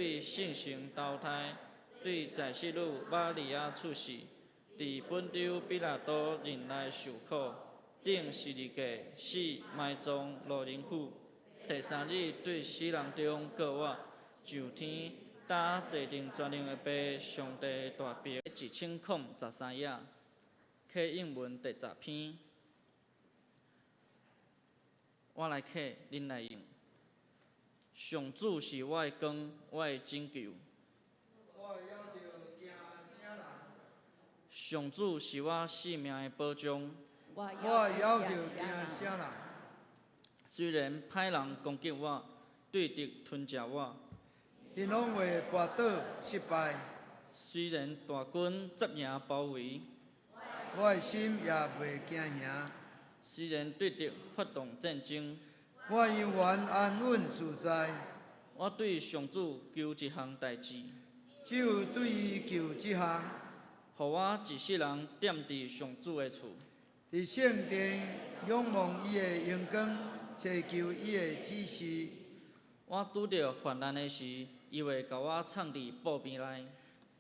對聖城投胎，對載死女瑪利亞出世，佇本丟彼拉多任內受苦，釘十字架，死，埋葬，落靈府。第三日對死人中復活，上天，搭坐佇全能的父上帝大爿。1013頁，啟應文第十篇，我來啟，恁來應。上主是我的光，我的拯救。我會猶著驚啥人？上主是我性命的保障。我會猶著驚啥人？雖然歹人攻擊我，對敵吞食我，𪜶攏會跋倒失敗。雖然大軍紮營包圍，我的心也袂驚嚇。雖然對敵發動戰爭，我猶原安穩自在。我對上主求一項代誌，只有對伊求這項，予我一世人踮佇上主的厝，佇聖殿仰望伊的榮光，尋求伊的指示。我拄著患難的時，伊會共我藏佇寶殿內。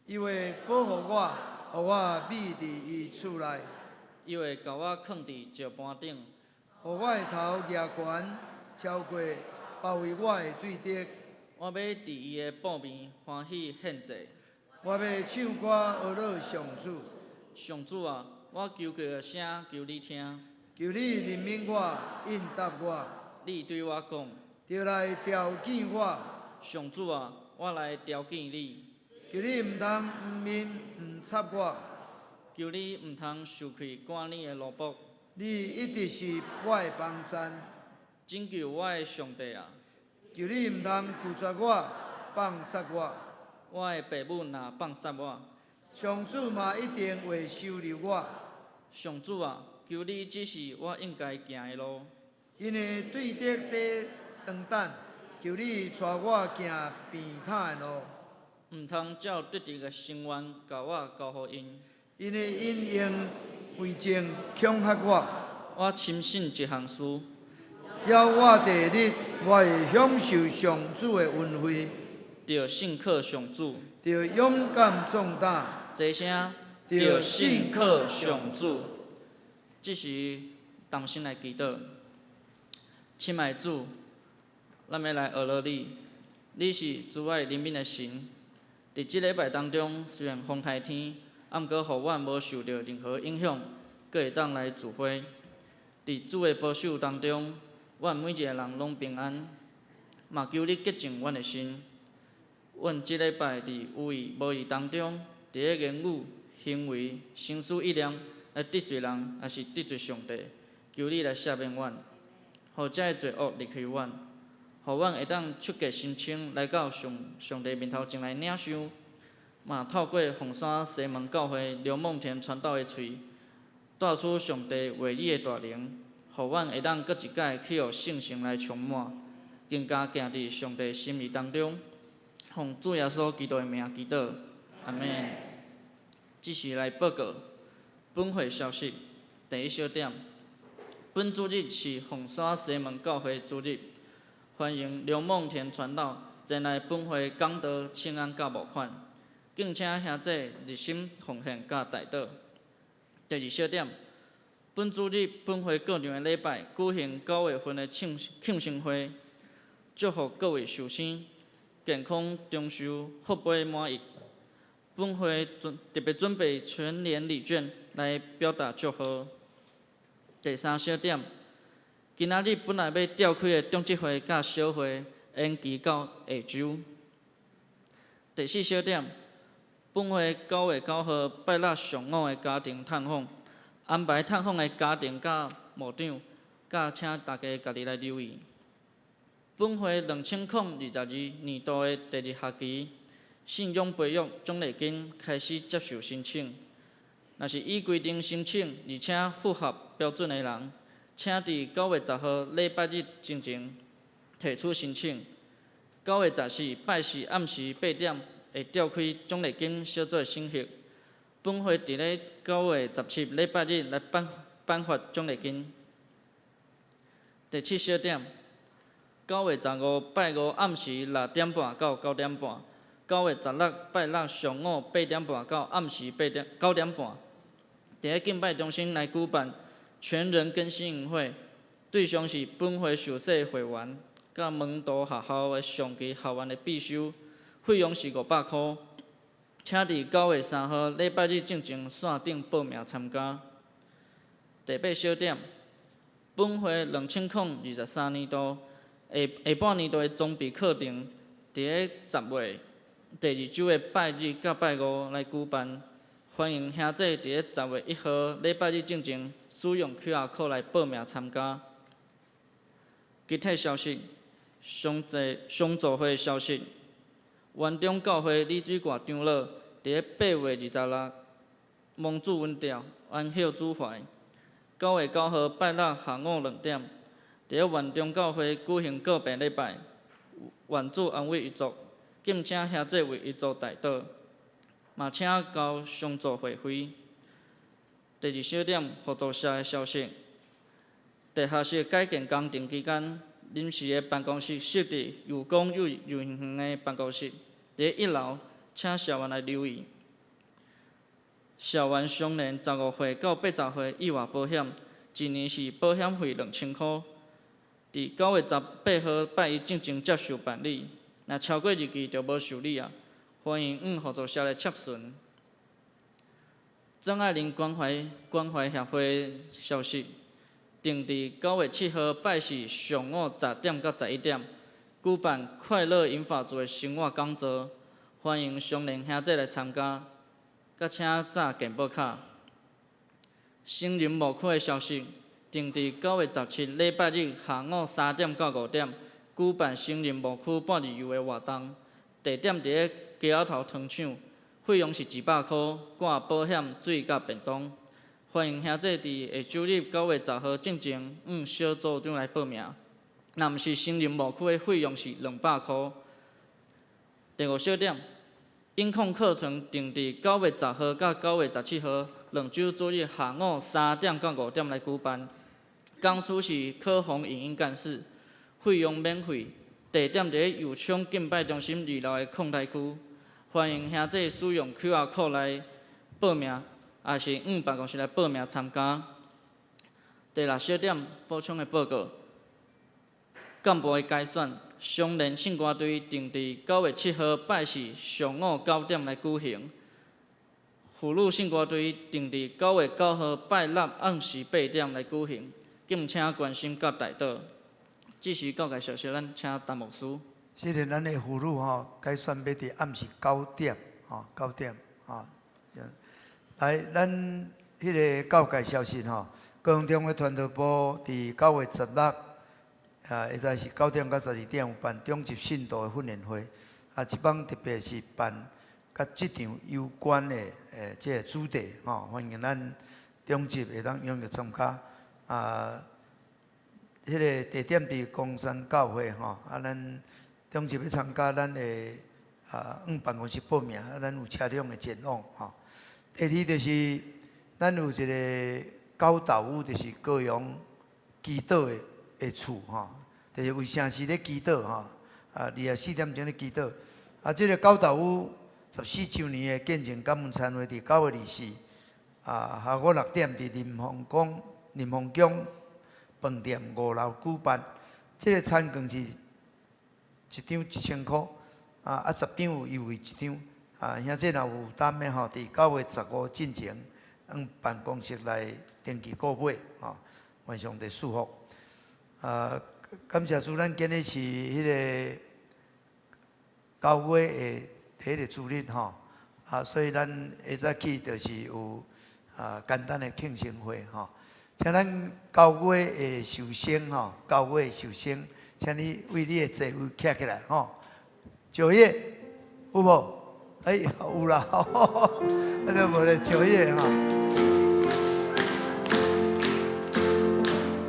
伊會保護我，予我覕佇伊厝內。伊會共我囥佇石盤頂，予我的頭舉懸，超過包圍我的對敵。我欲佇伊的寶邊歡喜獻祭。我欲唱歌呵咾上主。上主啊，我求告的聲求你聽。求你憐憫我，應答我。你對我講，著來召見我。上主啊，我來召見你。求你毋通掩面毋插我。求你毋通受氣趕你的奴僕。你一直是我的幫贊。拯救我的上帝啊！求你毋通拒絕我，放殺我。我的爸母若放殺我，上主嘛一定會收留我。上主啊，求你指示我應該行的路。𪜶的對敵佇當等，求你帶我行平坦的路。毋通照對敵的心願，共我交予𪜶。𪜶會因用偽證恐嚇我。我深信這項事。猶活第二日，我會享受上主的恩惠。著信靠上主。著勇敢壯膽。齊聲。著信靠上主。這時，同心來祈禱。親愛主，咱欲來呵咾你，你是慈愛憐憫的神。佇這禮拜當中，雖然風颱天，啊，毋過予阮無受著任何影響，閣會當來聚會。佇主的保守當中，阮每一个人攏平安。嘛求你潔淨阮的心。阮這禮拜佇有意無意當中，佇咧言語、行為、心思意念來得罪人，抑是得罪上帝，求你來赦免阮，予這个罪惡離開阮，予阮會當手潔心清來到上上帝面頭前來領受。嘛透過鳳山西門教會劉夢田傳道的喙，帶出上帝話語的大能，予阮會當閣一擺去予聖神來充滿，更加行佇上帝心意當中。奉主耶穌基督的名祈禱，阿們。這時來報告本會消息。第一小點，本主日是鳳山西門教會主日，歡迎劉夢田傳道前來本會講道、請安佮募款，敬請兄弟熱心奉獻佮代禱。第二小點，本主日本會各場的禮拜舉行9月份的慶慶生會，祝福各位壽星健康長壽、福杯滿溢。本會準特別準備全聯禮券來表達祝賀。第三小點，今仔日本來欲召開的長執會佮小會延期到下週。第四小點，本會9月9號拜六上午的家庭探訪，安排探訪的家庭佮牧長，佮請大家家己來留意。本會2022年度的第二學期信仰培育獎勵金開始接受申請。若是依規定申請，而且符合標準的人，請佇9月10號禮拜日之前提出申請。9月14拜四暗時8點會召開獎勵金小組審核。本會佇咧9月17禮拜日來頒頒發獎勵金。第七小點，9月15拜五暗時6點半到9點半， 9月16拜六上午8點半到暗時八點9點半，佇咧敬拜中心來舉辦全人更新營會，對象是本會受洗會員，佮門徒學校的上級學員的必修，費用是500箍。請佇9月3號禮拜日進前線頂報名參加。第八小點，本會2023年度下下半年度的裝備課程，佇咧10月第二週的拜日佮拜五來舉辦，歡迎兄弟佇咧10月1號禮拜日進前使用 QR code 來報名參加。其他消息，上濟上組會消息，元中教會李水掛長老佇咧8月26蒙主恩召安歇主懷。9月9號拜六下午2點，佇咧元中教會舉行告別禮拜，願主安慰遺族，敬請兄弟為遺族代禱，嘛請交上組會費。第二小點，合作社的消息。地下室改建工程期間，臨時的辦公室設佇有公幼幼兒園的辦公室，佇咧1樓，請社員來留意。社員常年15歲到80歲意外保險，一年是保險費2000箍。佇9月18號拜一進前接受辦理，若超過日期就無受理啊。歡迎向合作社來洽詢。曾愛玲關懷協會消息，定佇9月7號拜四上午10點到11點，舉辦快樂銀髮族的生活講座，歡迎雙連兄弟來參加，佮請紮健保卡。成人牧區的消息，定佇9月17禮拜日下午3點到5點，舉辦成人牧區半日遊的活動，地點佇咧街仔頭糖廠，費用是100箍，掛保險、水佮便當。歡迎兄弟佇下周日9月10號進前，向小組長來報名。若毋是成人牧區的費用是200箍。第五小點，音控課程定佇9月10號佮9月17號兩週主日下午3點到5點來舉辦。講師是柯宏影音幹事，費用免費。地點佇咧右昌敬拜中心二樓的控台區。歡迎兄弟使用 QR code 來報名，抑是向辦公室來報名參加。第六小點補充的報告，幹部的改選，雙連聖歌隊定佇9月7號拜四上午9點來舉行。婦女聖歌隊定佇9月9號拜六暗時8點來舉行，敬請關心佮代禱。這是教界消息，咱請陳牧師。是的，咱的婦女吼，改選欲佇暗時九點，吼九點，吼。來，咱彼个教界消息吼，高雄中會傳道部佇9月16，啊，下晝是9點到12點有辦中級信徒的訓練會，啊，這擺特別是辦佮職場有關的這个主題，吼，歡迎咱中級會當踴躍參加，啊，彼个地點佇岡山教會吼，啊，咱中級欲參加，咱會啊，向辦公室報名，啊，咱有車輛的前往吼。第二就是咱有一个教導屋，就是高雄祈禱的厝吼，就是為城市咧祈禱吼，啊，24點鐘咧祈禱。啊，這个教導屋14週年的見證感恩餐會，佇9月24，啊，下午6點佇林鳳宮飯店5樓舉辦。這个餐券是一張1000箍，啊，10張有優惠一張。啊，兄弟若有負擔的吼，佇9月15進前，向辦公室來登記購買，吼，願上帝賜福。啊，感謝主，咱今日是彼个九月的第一个主日吼，啊，所以咱下早起就是有啊簡單的慶生會吼。請咱九月的壽星吼，九月的壽星，請你為你的座位徛起來吼。9月有無？欸，有啦，啊，就無咧九月吼。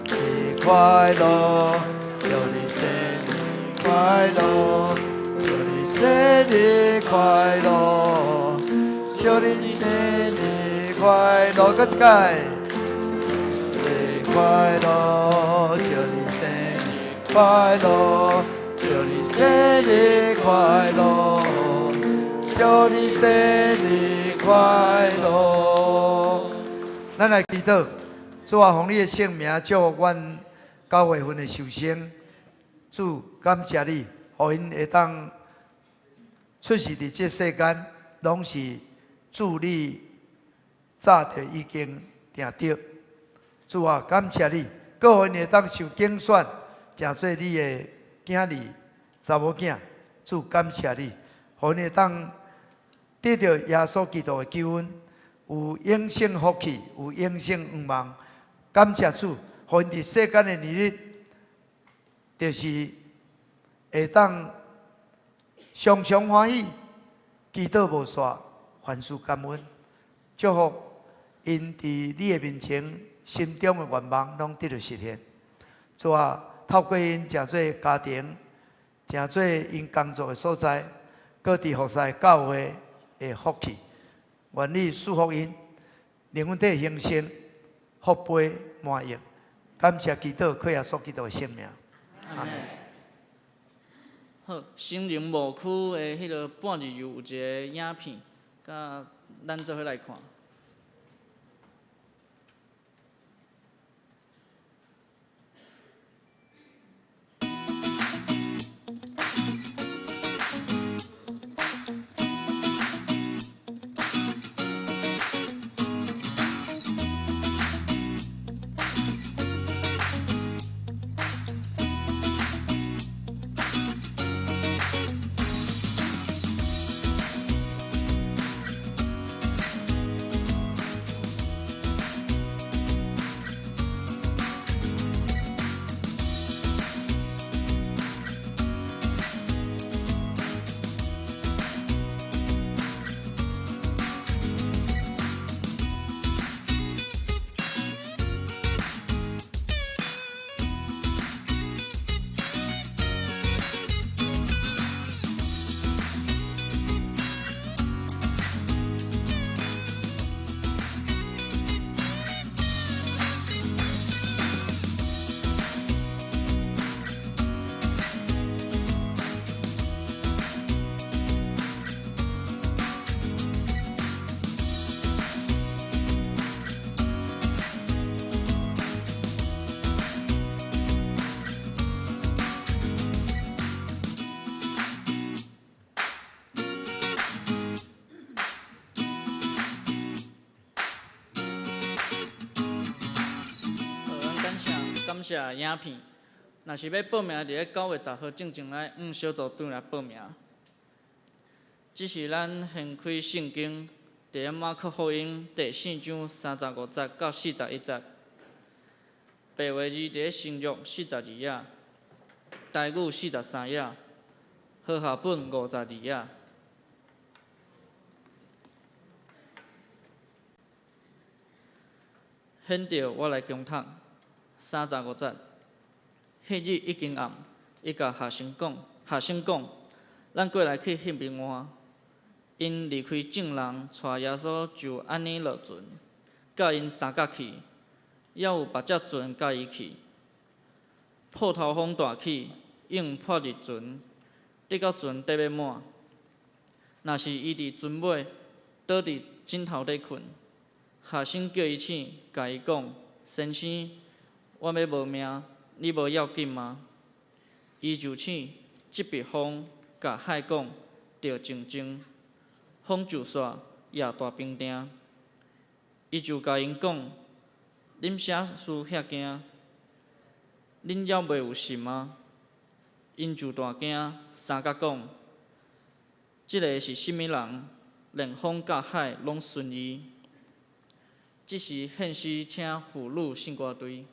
你快樂，祝你生日快樂，祝你生日快樂，祝你生日快樂，閣一擺。你快樂，祝你生日快樂，祝你生日快樂。祝你生日快樂。咱來祈禱，主啊，奉你的聖名祝福阮9月份的壽星。主，感謝你，予𪜶會當出世佇這世間，攏是主你早就已經定著。主啊，感謝你，閣予𪜶會當受揀選，成做你的囝兒、查某囝。主，感謝你，予𪜶會當得著耶穌基督的救恩，有永生福氣，有永生盼望。感謝主，予𪜶佇世間的年日，就是會當常常歡喜，祈禱無煞，凡事感恩，祝福𪜶佇你的面前，心中的願望攏得著實現。主啊，透過𪜶成做家庭，成做𪜶工作的所在，閣佇服侍教會的福氣，願你賜福𪜶，靈魂體興盛，福杯滿溢。感謝祈禱，靠耶穌基督的聖名。阿們。好，成人牧區的彼个半日遊有一个影片，佮咱做伙來看。感謝影片。若是欲報名，佇咧9月10號進前來向小組長來報名。這是咱掀開聖經，佇咧馬可福音第四章35節到41節，白話字佇咧新約42頁，台語43頁，和合本52頁。顯著我來恭讀35節。彼日已經暗，伊共學生講：學生講，咱過來去彼邊岸。𪜶離開眾人，帶耶穌就按呢落船，佮𪜶相佮去，猶有別隻船佮伊去。破頭風大起，湧潑入船，直到船底欲滿。若是伊佇船尾，倒佇枕頭底睏。學生叫伊醒，共伊講：先生，阮欲無命，你無要緊嗎？伊就醒，責備風，共海講：著靜靜。風就煞，也大平定。伊就共𪜶講：恁啥事遐驚？恁猶未有信嗎？𪜶就大驚，相佮講：這个是啥物人？連風佮海攏順伊。這時獻詩請婦女聖歌隊。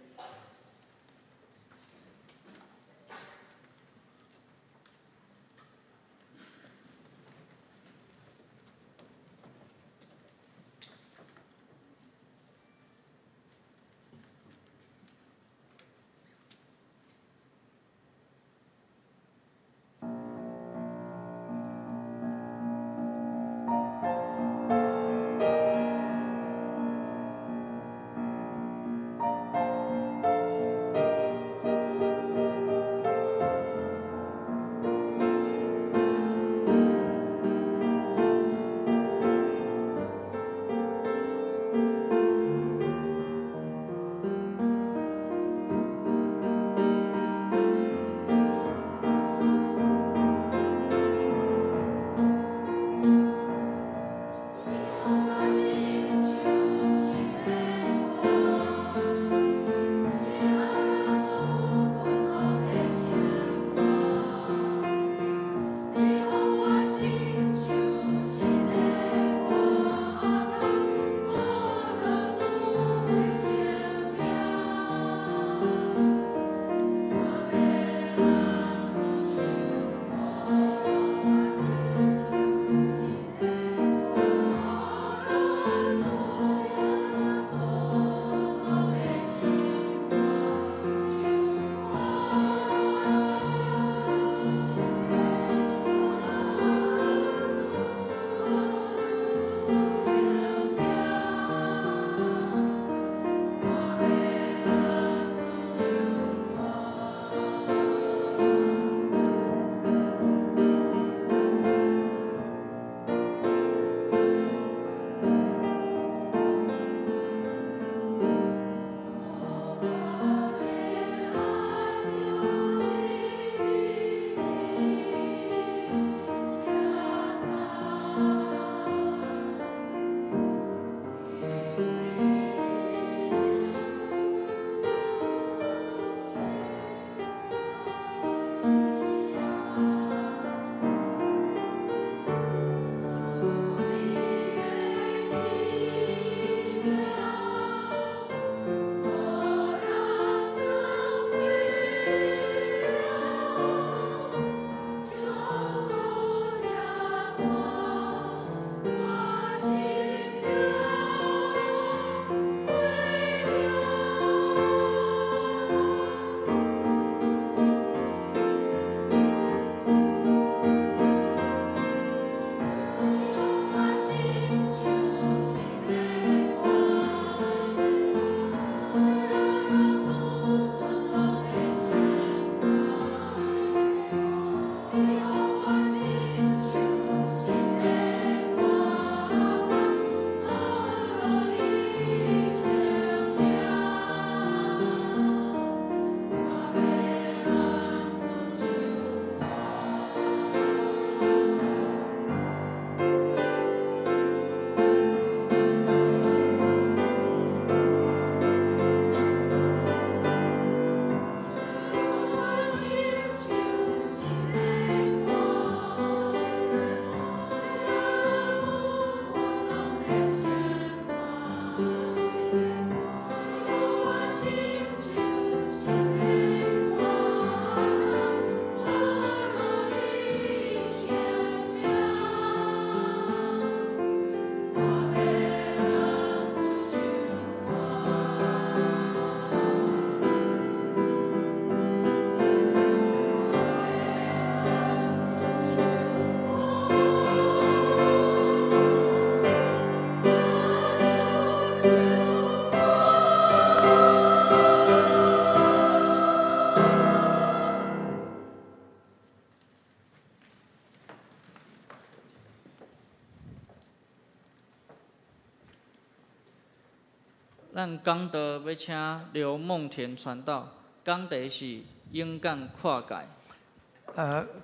咱講道欲請劉夢田傳道，講題是勇敢跨界。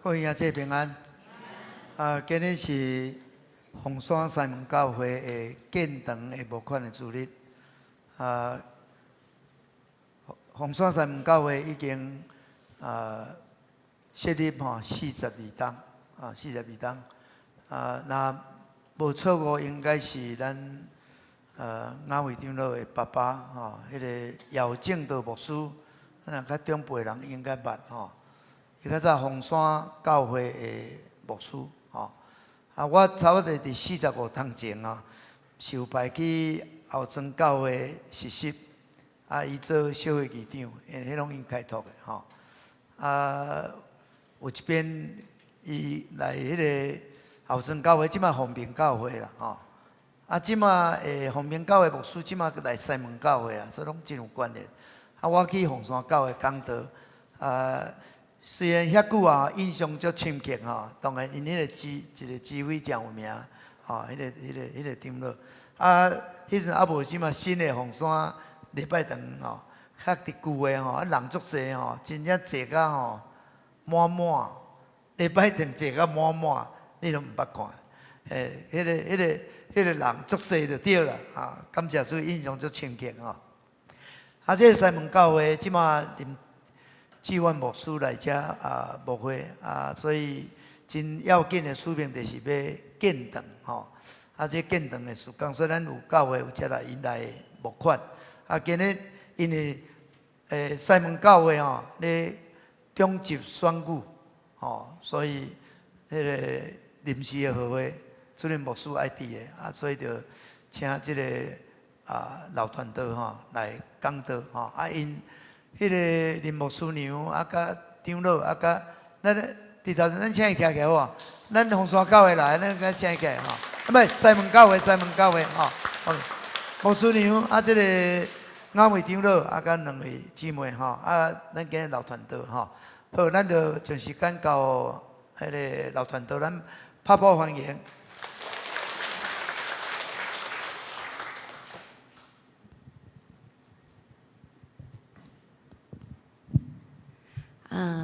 各位兄弟平安。今日是鳳山西門教會的建堂的募款的主日。鳳山西門教會已經設立吼42冬，42冬。若無錯誤，應該是咱雅惠長老的爸爸吼，彼个姚正道牧師，咱較長輩人應該捌吼。伊較早鳳山教會的牧師吼。我差不多佇45冬前啊，受派去后莊教會實習，伊做小會議長，因為彼攏𪜶開拓的吼。有一遍伊來彼个後莊教會，這馬鳳屏教會啦吼。這馬鳳屏教會牧師，這馬來西門教會啊，所以攏真有關聯。我去鳳山教會講道，雖然遐久啊，印象足深刻吼。當然，𪜶彼个指一个指揮誠有名，吼，彼个長老。彼陣猶無這馬新的鳳山禮拜堂吼，較佇舊的吼，人足濟吼，真正坐甲吼滿滿，禮拜堂坐甲滿滿，你攏毋捌看。彼个人足濟就對啦，感謝主，印象足深刻吼。這个西門教會這馬林志遠牧師來遮牧會啊，所以真要緊的使命就是欲建堂吼。這建堂的事工，所以咱有教會有遮來𪜶來募款。今日因為西門教會吼咧長執選舉吼，所以彼个臨時的合會主任牧師愛佇的，所以就請這个老傳道吼來講道吼。𪜶彼个林牧師娘啊，佮長老啊，佮咱佇頭前咱請伊徛起來好無？咱鳳山教會來，咱共請伊徛起來吼。毋是西門教會，西門教會吼。牧師娘啊，這个雅惠長老啊，佮兩位姊妹吼，咱今日老傳道吼。好，咱就將時間交彼个老傳道，咱拍鼓歡迎。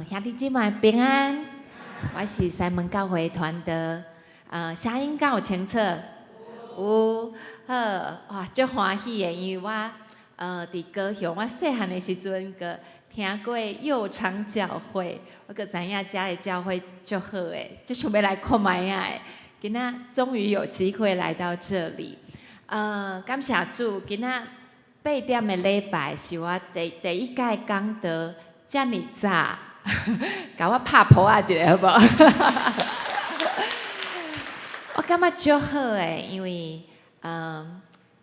兄弟姊妹平安，我是西門教會傳道。聲音敢有清楚？有，好，哇，足歡喜的，因為我佇高雄，我細漢的時陣，閣聽過右昌教會，我閣知影遮的教會足好的，足想欲來看覓仔的。今仔終於有機會來到這裡，感謝主，今仔8點的禮拜是我第一屆講道，遮爾早，共我拍噗仔一下好無？我感覺足好的，因為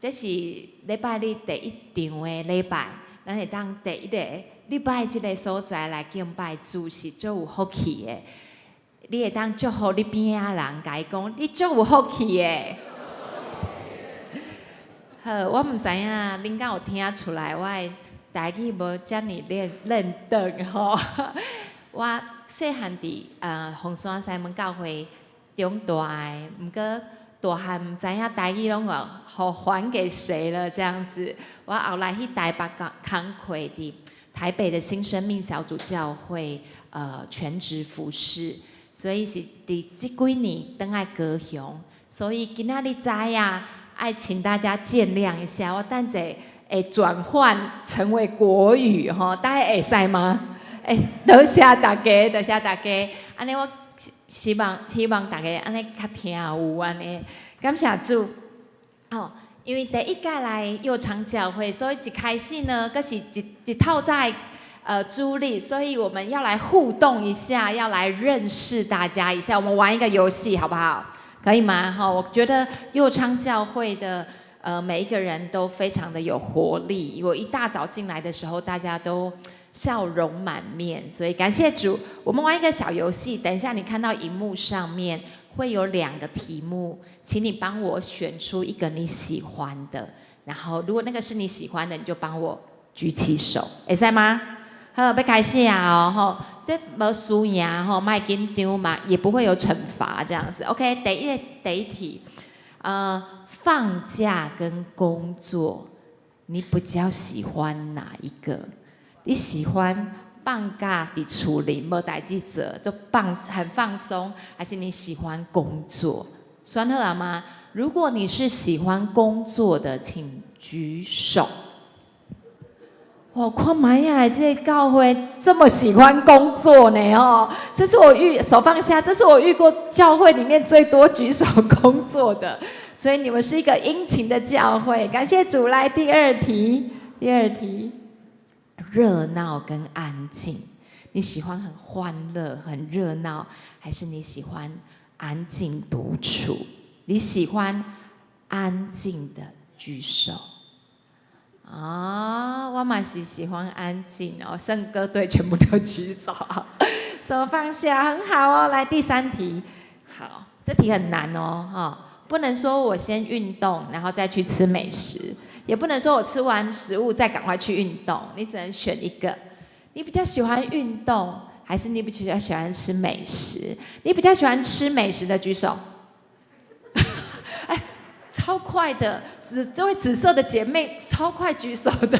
這是禮拜日第一場的禮拜，咱會當第一個禮拜這个所在來敬拜主，是足有福氣的。你會當祝福你邊仔人，共伊講，你足有福氣的。好，我毋知影恁敢有聽出來，我的台語無遮爾輪輪轉吼。我細漢佇鳳山西門教會長大的，毋過大漢毋知影台語攏予還給誰了這樣子。我後來去台北工工課，佇台北的新生命小組教會全職服侍，所以是佇這幾年轉來高雄，所以今仔日知影，愛請大家見諒一下，我等下會轉換成為國語吼，大家會使嗎？多謝大家，多謝大家。按呢我希望大家按呢較聽有按呢，感謝主。哦，因為第一屆來右昌教會，所以一開始呢，閣是一透早主日，所以我們要來互動一下，要來認識大家一下。我們玩一個遊戲好不好？可以嗎？哈，我覺得右昌教會的每一個人都非常的有活力。我一大早進來的時候，大家都笑容滿面，所以感謝主。我們玩一個小遊戲，等一下你看到螢幕上面會有兩個題目，請你幫我選出一個你喜歡的。然後如果那個是你喜歡的，你就幫我舉起手，會使嗎？好，欲開始啊！吼，這無輸贏吼，莫緊張嘛，也不會有懲罰這樣子。OK，第一題，放假跟工作，你比較喜歡哪一個？你喜歡放假佇厝裡無代誌做，就放很放鬆，還是你喜歡工作？選好了嗎？如果你是喜歡工作的，請舉手。我看覓仔，這個教會這麼喜歡工作呢？哦，這是我遇手放下，這是我遇過教會裡面最多舉手工作的，所以你們是一個殷勤的教會。感謝主。來第二題，第二題，熱鬧跟安靜，你喜歡很歡樂、很熱鬧，還是你喜歡安靜獨處？你喜歡安靜的舉手。啊，我嘛是喜歡安靜哦。聖歌隊全部都舉手，手放下，很好哦。來第三題，好，這題很難哦，哈，不能說我先運動，然後再去吃美食，也不能說我吃完食物再趕快去運動，你只能選一個。你比較喜歡運動，還是你比較喜歡吃美食？你比較喜歡吃美食的舉手。哎，超快的，這位紫色的姐妹超快舉手的，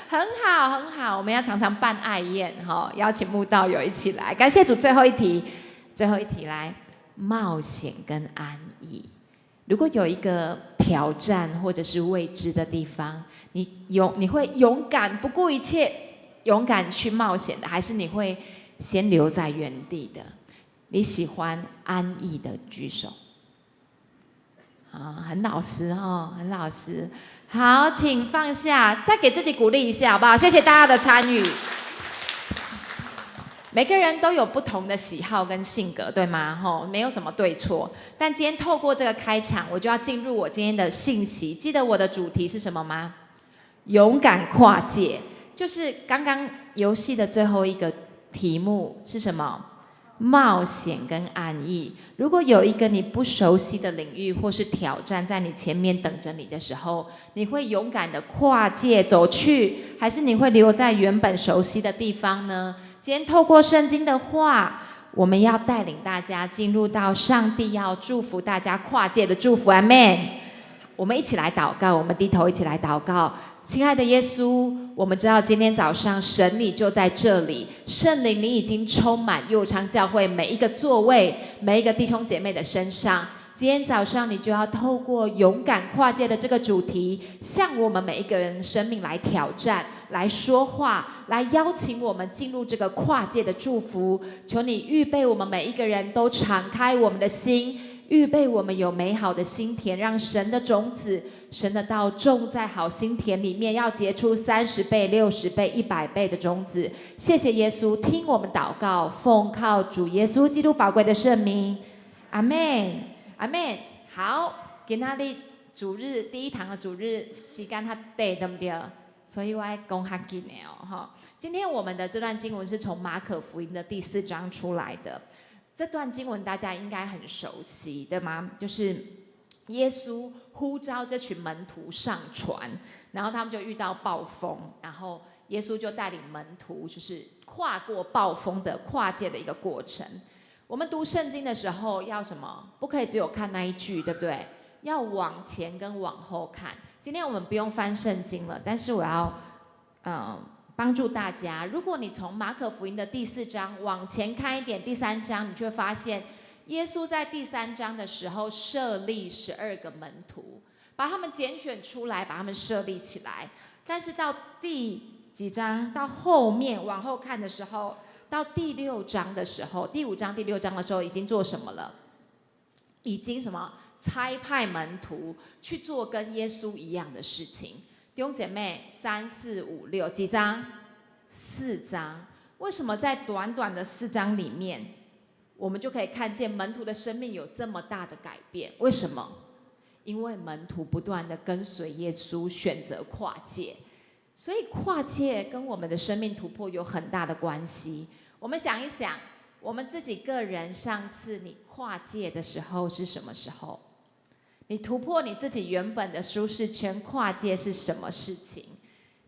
很好很好。我們要常常辦愛宴哈，邀請慕道友一起來。感謝主，最後一題，最後一題來冒險跟安逸。如果有一個挑戰或者是未知的地方，你會勇敢不顧一切，勇敢去冒險的，還是你會先留在原地的？你喜歡安逸的舉手。啊，很老實哦，很老實。好，請放下，再給自己鼓勵一下，好不好？謝謝大家的參與。每個人都有不同的喜好跟性格，對嗎？吼，沒有什麼對錯。但今天透過這個開場，我就要進入我今天的信息。記得我的主題是什麼嗎？勇敢跨界，就是剛剛遊戲的最後一個題目是什麼？冒險跟安逸。如果有一個你不熟悉的領域或是挑戰在你前面等着你的時候，你會勇敢的跨界走去，還是你會留在原本熟悉的地方呢？今天透過聖經的話，我們要帶領大家進入到上帝要祝福大家跨界的祝福。阿們。我們一起來禱告，我們低頭一起來禱告。親愛的耶穌，我們知道今天早上神你就在這裡，聖靈你已經充滿右昌教會每一個座位，每一個弟兄姐妹的身上。今天早上你就要透過勇敢跨界的這個主題，向我們每一個人生命來挑戰，來說話，來邀請我們進入這個跨界的祝福。求你預備我們每一個人都敞開我們的心。預備我們有美好的心田，讓神的種子、神的道種在好心田裡面，要結出30倍、60倍、100倍的種子。謝謝耶穌，聽我們禱告，奉靠主耶穌基督寶貴的聖名，阿們，阿們。好，今仔日主日第一堂的主日時間較短，對不對？所以我愛講較緊的哦，哈。今天我們的這段經文是從馬可福音的第四章出來的。這段經文大家應該很熟悉，對嗎？就是耶穌呼召這群門徒上船，然後他們就遇到暴風，然後耶穌就帶領門徒，就是跨過暴風的跨界的一個過程。我們讀聖經的時候要什麼？不可以只有看那一句，對不對？要往前跟往後看。今天我們不用翻聖經了，但是我要幫助大家。如果你從馬可福音的第四章往前看一點，第三章，你就會發現，耶穌在第三章的時候設立12個門徒，把他們揀選出來，把他們設立起來。但是到第幾章，到後面往後看的時候，到第六章的時候，第五章、第六章的時候，已經做什麼了？已經什麼？差派門徒去做跟耶穌一樣的事情。弟兄姐妹，三四五六幾章？四章。為什麼在短短的四章裡面，我們就可以看見門徒的生命有這麼大的改變？為什麼？因為門徒不斷的跟隨耶穌，選擇跨界，所以跨界跟我們的生命突破有很大的關係。我們想一想，我們自己個人上次你跨界的時候是什麼時候？你突破你自己原本的舒適圈，跨界是什麼事情？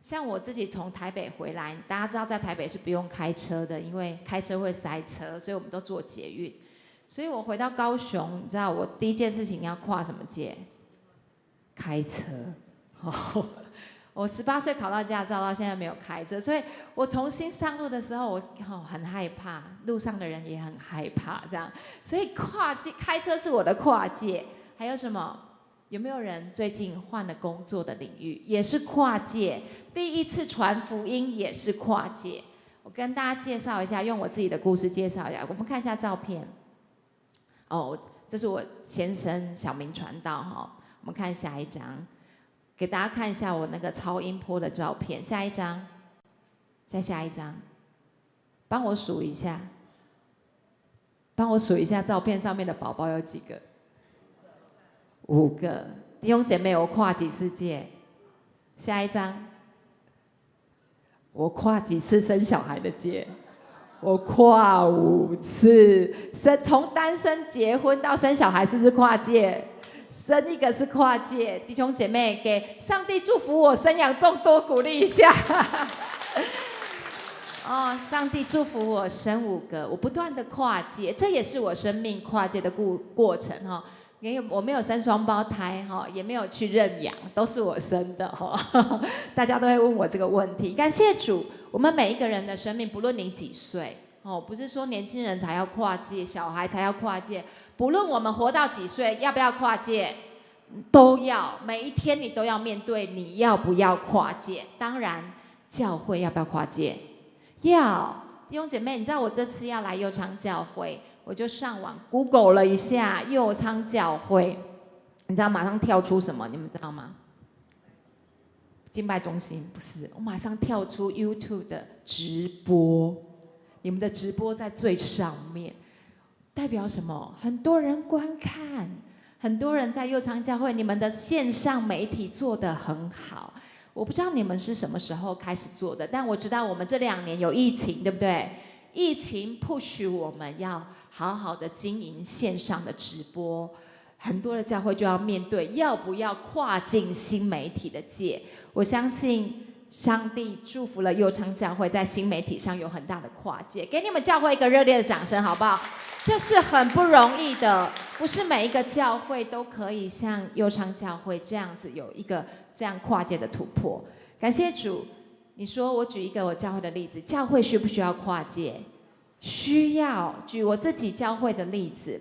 像我自己從台北回來，大家知道在台北是不用開車的，因為開車會塞車，所以我們都坐捷運。所以我回到高雄，你知道我第一件事情要跨什麼界？開車。哦，我18歲考到駕照，到現在沒有開車，所以我重新上路的時候，我很害怕，路上的人也很害怕，這樣。所以跨界開車是我的跨界。還有什麼？有沒有人最近換了工作的領域，也是跨界？第一次傳福音也是跨界。我跟大家介紹一下，用我自己的故事介紹一下。我們看一下照片。哦，這是我先生小明傳道哈。我們看下一張。給大家看一下我那個超音波的照片，下一張，再下一張，幫我數一下，幫我數一下照片上面的寶寶有幾個？五個。弟兄姐妹，我跨幾次界？下一張，我跨幾次生小孩的界？我跨五次，生從單身結婚到生小孩，是不是跨界？生一個是跨界，弟兄姐妹，給上帝祝福我生養眾多，鼓勵一下。哦，上帝祝福我生五個，我不斷的跨界，這也是我生命跨界的過程哈。因為我沒有生雙胞胎哈，也沒有去認養，都是我生的哈。大家都會問我這個問題。感謝主，我們每一個人的生命，不論你幾歲哦，不是說年輕人才要跨界，小孩才要跨界。不論我們活到幾歲，要不要跨界，都要。每一天你都要面對，你要不要跨界？當然，教會要不要跨界？要。弟兄姐妹，你知道我這次要來右昌教會，我就上網 Google 了一下右昌教會，你知道馬上跳出什麼？你們知道嗎？敬拜中心不是，我馬上跳出 YouTube 的直播，你們的直播在最上面。代表什麼？很多人觀看，很多人在右昌教會，你們的線上媒體做得很好。我不知道你們是什麼時候開始做的，但我知道我們這2年有疫情，對不對？疫情 push 我們要好好的經營線上的直播，很多的教會就要面對要不要跨進新媒體的界。我相信上帝祝福了右昌教會在新媒體上有很大的跨界，給你們教會一個熱烈的掌聲，好不好？這是很不容易的，不是每一個教會都可以像右昌教會這樣子有一個這樣跨界的突破。感謝主，你說我舉一個我教會的例子，教會需不需要跨界？需要。舉我自己教會的例子，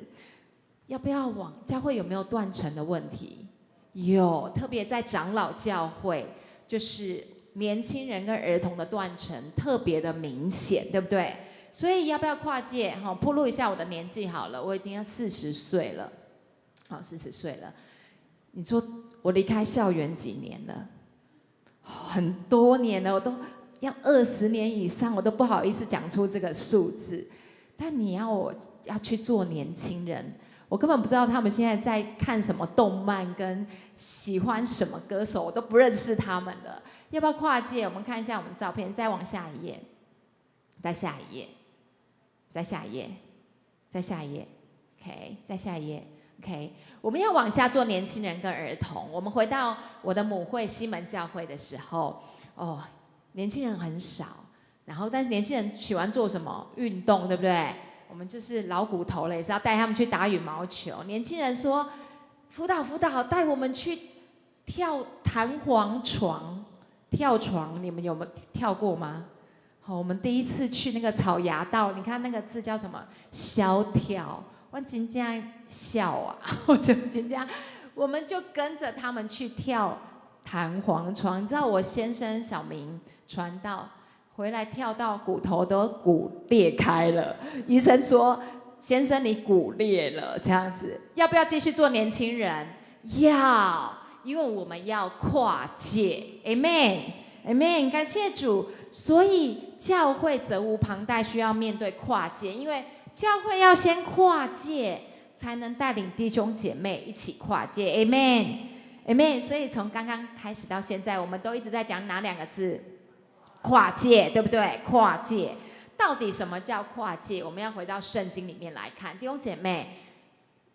要不要往教會有沒有斷層的問題？有，特別在長老教會，就是年輕人跟兒童的斷層特別的明顯，對不對？所以要不要跨界？哈，暴露一下我的年紀好了，我已經要40歲了，好，四十歲了。你說我離開校園幾年了？很多年了，我都要20年以上，我都不好意思講出這個數字。但你要我要去做年輕人，我根本不知道他們現在在看什麼動漫，跟喜歡什麼歌手，我都不認識他們了。要不要跨界？我們看一下我們照片，再往下一頁，再下一頁。再下一頁，再下一頁，OK，再下一頁，OK。我們要往下做年輕人跟兒童。我們回到我的母會西門教會的時候，哦，年輕人很少，然後但是年輕人喜歡做什麼？運動，對不對？我們就是老骨頭了，也是要帶他們去打羽毛球。年輕人說：“輔導輔導，帶我們去跳彈簧床、跳床，你們有沒有跳過嗎？”好，我們第一次去那個草衙道，你看那個字叫什麼？蕭跳，我真正笑啊！我就真正，我們就跟着他們去跳彈簧床。你知道我先生小明傳道回來跳到骨頭都骨裂開了，醫生說：“先生你骨裂了。”這樣子，要不要繼續做年輕人？要，因為我們要跨界。Amen。Amen，感謝主。所以教會責無旁貸，需要面對跨界，因為教會要先跨界，才能帶領弟兄姐妹一起跨界。Amen，Amen。所以從剛剛開始到現在，我們都一直在講哪兩個字？跨界，對不對？跨界，到底什麼叫跨界？我們要回到聖經裡面來看，弟兄姐妹，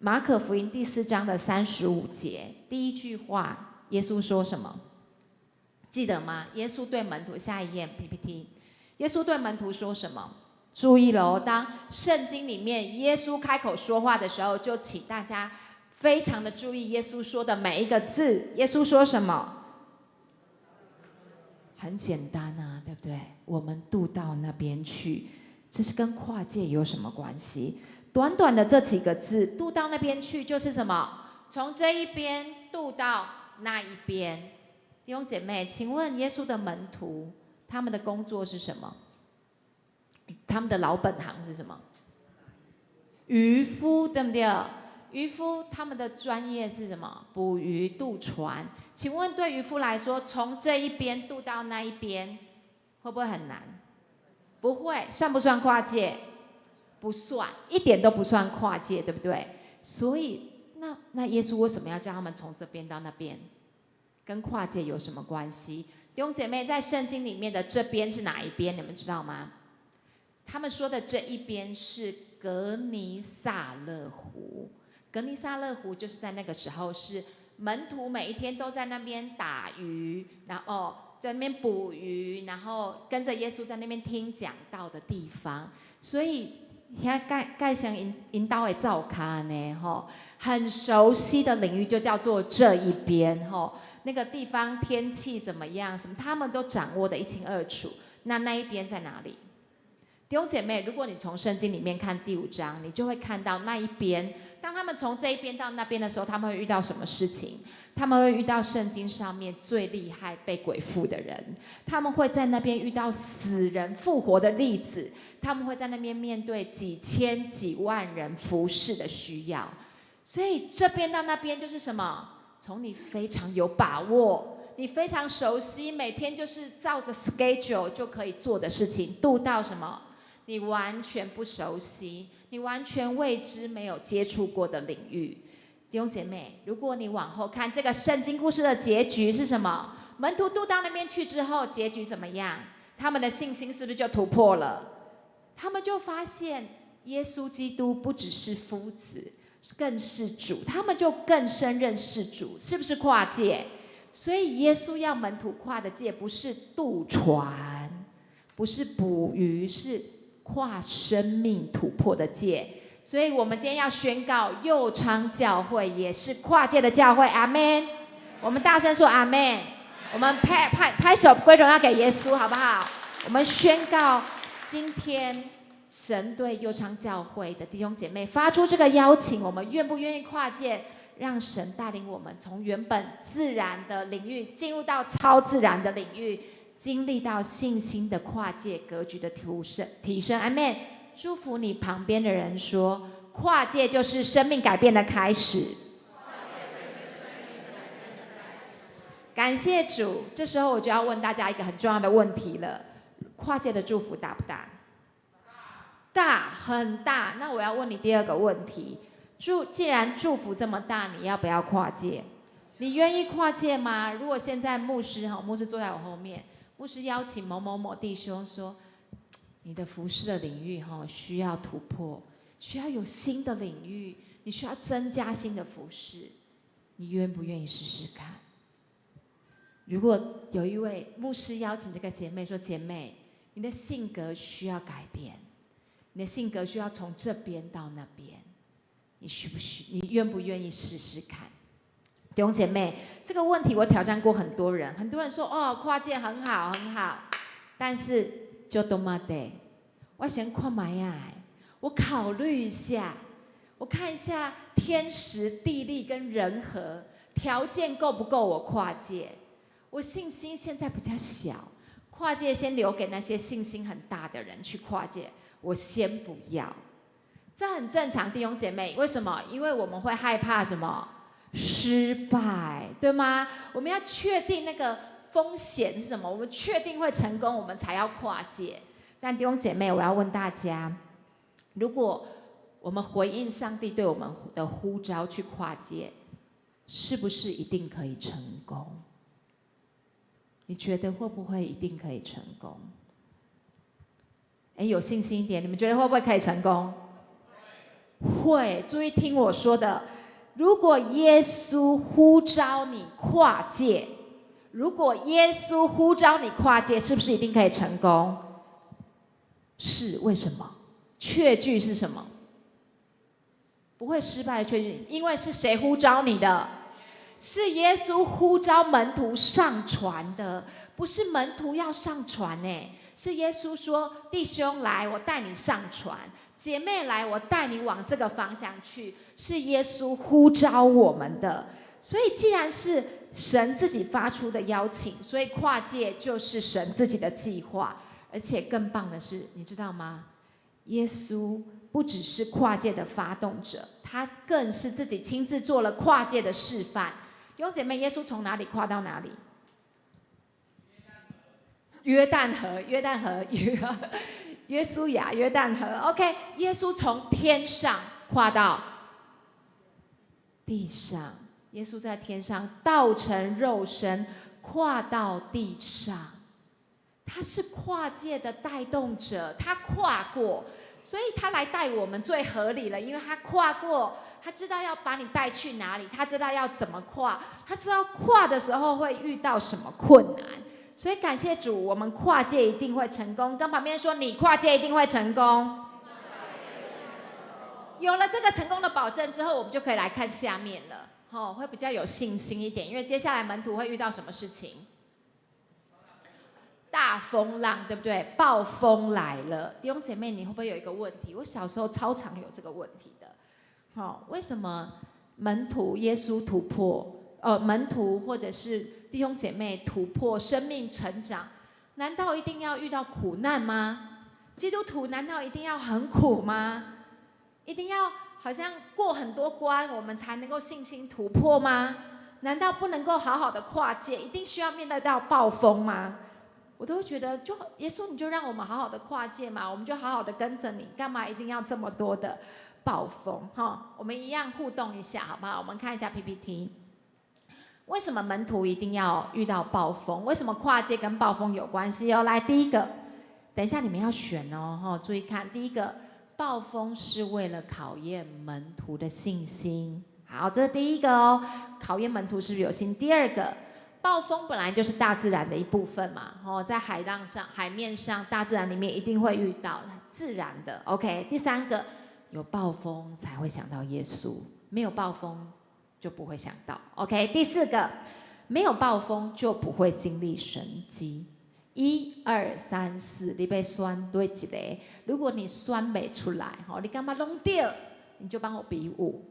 馬可福音第四章的35節，第一句話，耶穌說什麼？記得嗎？耶穌對門徒，下一頁 PPT。耶穌對門徒說什麼？注意嘍，當聖經裡面耶穌開口說話的時候，就請大家非常的注意耶穌說的每一個字。耶穌說什麼？很簡單啊，對不對？我們渡到那邊去，這是跟跨界有什麼關係？短短的這幾個字，渡到那邊去就是什麼？從這一邊渡到那一邊。弟兄姐妹，請問耶穌的門徒他們的工作是什麼？他們的老本行是什麼？漁夫，對不對？漁夫他們的專業是什麼？捕魚、渡船。請問對漁夫來說，從這一邊渡到那一邊，會不會很難？不會，算不算跨界？不算，一點都不算跨界，對不對？所以，那耶穌為什麼要叫他們從這邊到那邊？跟跨界有什麼關係？弟兄姐妹，在聖經裡面的這邊是哪一邊？你們知道嗎？他們說的這一邊是革尼撒勒湖。革尼撒勒湖就是在那個時候，是門徒每一天都在那邊打魚，然後在那邊捕魚，然後跟着耶穌在那邊聽講道的地方。所以，遐蓋蓋像𪜶𪜶兜的灶跤呢，吼，很熟悉的領域就叫做這一邊，吼，那個地方天氣怎麼樣，什麼他們都掌握得一清二楚。那一邊在哪裡？弟兄姐妹，如果你從聖經裡面看第五章，你就會看到那一邊。當他們從這一邊到那邊的時候，他們會遇到什麼事情？他們會遇到聖經上面最厲害被鬼附的人，他們會在那邊遇到死人復活的例子，他們會在那邊面對幾千幾萬人服侍的需要。所以這邊到那邊就是什麼？從你非常有把握，你非常熟悉，每天就是照着 schedule 就可以做的事情，渡到什麼？你完全不熟悉，你完全未知、沒有接觸過的領域。弟兄姐妹，如果你往後看這個聖經故事的結局是什麼？門徒渡到那邊去之後，結局怎麼樣？他們的信心是不是就突破了？他們就發現耶穌基督不只是夫子，更是主。他們就更深認識主，是不是跨界？所以耶穌要門徒跨的界，不是渡船，不是捕魚，是跨生命突破的界。所以我們今天要宣告，右昌教會也是跨界的教會。阿門！我們大聲說阿門！我們拍拍拍手歸榮耀給耶穌，好不好？我們宣告，今天神對右昌教會的弟兄姐妹發出這個邀請，我們願不願意跨界，讓神帶領我們從原本自然的領域進入到超自然的領域，經歷到信心的跨界格局的提升，提升。阿門！祝福你旁邊的人說，跨界就是生命改變的開始。感謝主，這時候我就要問大家一個很重要的問題了：跨界的祝福大不大？大，很大。那我要問你第二個問題：既然祝福這麼大，你要不要跨界？你願意跨界嗎？如果現在牧師哈，牧師坐在我後面，牧師邀請某某某弟兄說，你的服侍的領域哈需要突破，需要有新的領域，你需要增加新的服侍，你願不願意試試看？如果有一位牧師邀請這個姐妹說：“姐妹，你的性格需要改變，你的性格需要從這邊到那邊，你需不需？你願不願意試試看？”弟兄姐妹，這個問題我挑戰過很多人，很多人說：“哦，跨界很好，很好。”但是就都嘛得，我先看覓仔，我考慮一下，我看一下天時地利跟人和條件夠不夠我跨界。我信心現在比較小，跨界先留給那些信心很大的人去跨界，我先不要。這很正常，弟兄姐妹，為什麼？因為我們會害怕什麼？失敗，對嗎？我們要確定那個風險是什麼，我們確定會成功，我們才要跨界。但弟兄姐妹，我要問大家：如果我們回應上帝對我們的呼召去跨界，是不是一定可以成功？你覺得會不會一定可以成功？哎，有信心一點，你們覺得會不會可以成功？會。注意聽我說的，如果耶穌呼召你跨界，如果耶穌呼召你跨界，是不是一定可以成功？是，為什麼？確據是什麼？不會失敗的確據，因為是誰呼召你的？是耶穌呼召門徒上船的，不是門徒要上船呢，是耶穌說：“弟兄來，我帶你上船；姐妹來，我帶你往這個方向去。”是耶穌呼召我們的。所以，既然是神自己發出的邀請，所以跨界就是神自己的計劃。而且更棒的是，你知道嗎？耶穌不只是跨界的發動者，他更是自己親自做了跨界的示範。弟兄姐妹，耶穌從哪裡跨到哪裡？約旦河，約旦河，約書亞，約旦河。OK，耶穌從天上跨到地上，耶穌在天上道成肉身，跨到地上。他是跨界的帶動者，他跨過，所以他來帶我們最合理了，因為他跨過，他知道要把你帶去哪裡，他知道要怎麼跨，他知道跨的時候會遇到什麼困難，所以感謝主，我們跨界一定會成功。跟旁邊說，你跨界一定會成功。有了這個成功的保證之後，我們就可以來看下面了，吼，會比較有信心一點，因為接下來門徒會遇到什麼事情？大風浪，對不對？暴風來了，弟兄姐妹，你會不會有一個問題？我小時候超常有這個問題的。好，為什麼門徒耶穌突破？門徒或者是弟兄姐妹突破生命成長，難道一定要遇到苦難嗎？基督徒難道一定要很苦嗎？一定要好像過很多關，我們才能夠信心突破嗎？難道不能夠好好的跨界？一定需要面對到暴風嗎？我都會覺得，就耶穌，你就讓我們好好的跨界嘛，我們就好好的跟着你，幹嘛一定要這麼多的暴風？哈，我們一樣互動一下，好不好？我們看一下 PPT。為什麼門徒一定要遇到暴風？為什麼跨界跟暴風有關係哦？來，第一個，等一下你們要選哦，哈，注意看，第一個，暴風是為了考驗門徒的信心。好，這是第一個哦，考驗門徒是不是有信。第二個，暴風本來就是大自然的一部分嘛，哦，在海浪上、海面上，大自然裡面一定會遇到自然的。OK，第三個，有暴風才會想到耶穌，沒有暴風就不會想到。OK，第四個，沒有暴風就不會經歷神蹟。一二三四，你欲選佗一个？如果你選袂出來，吼，你感覺攏對，你就幫我比五，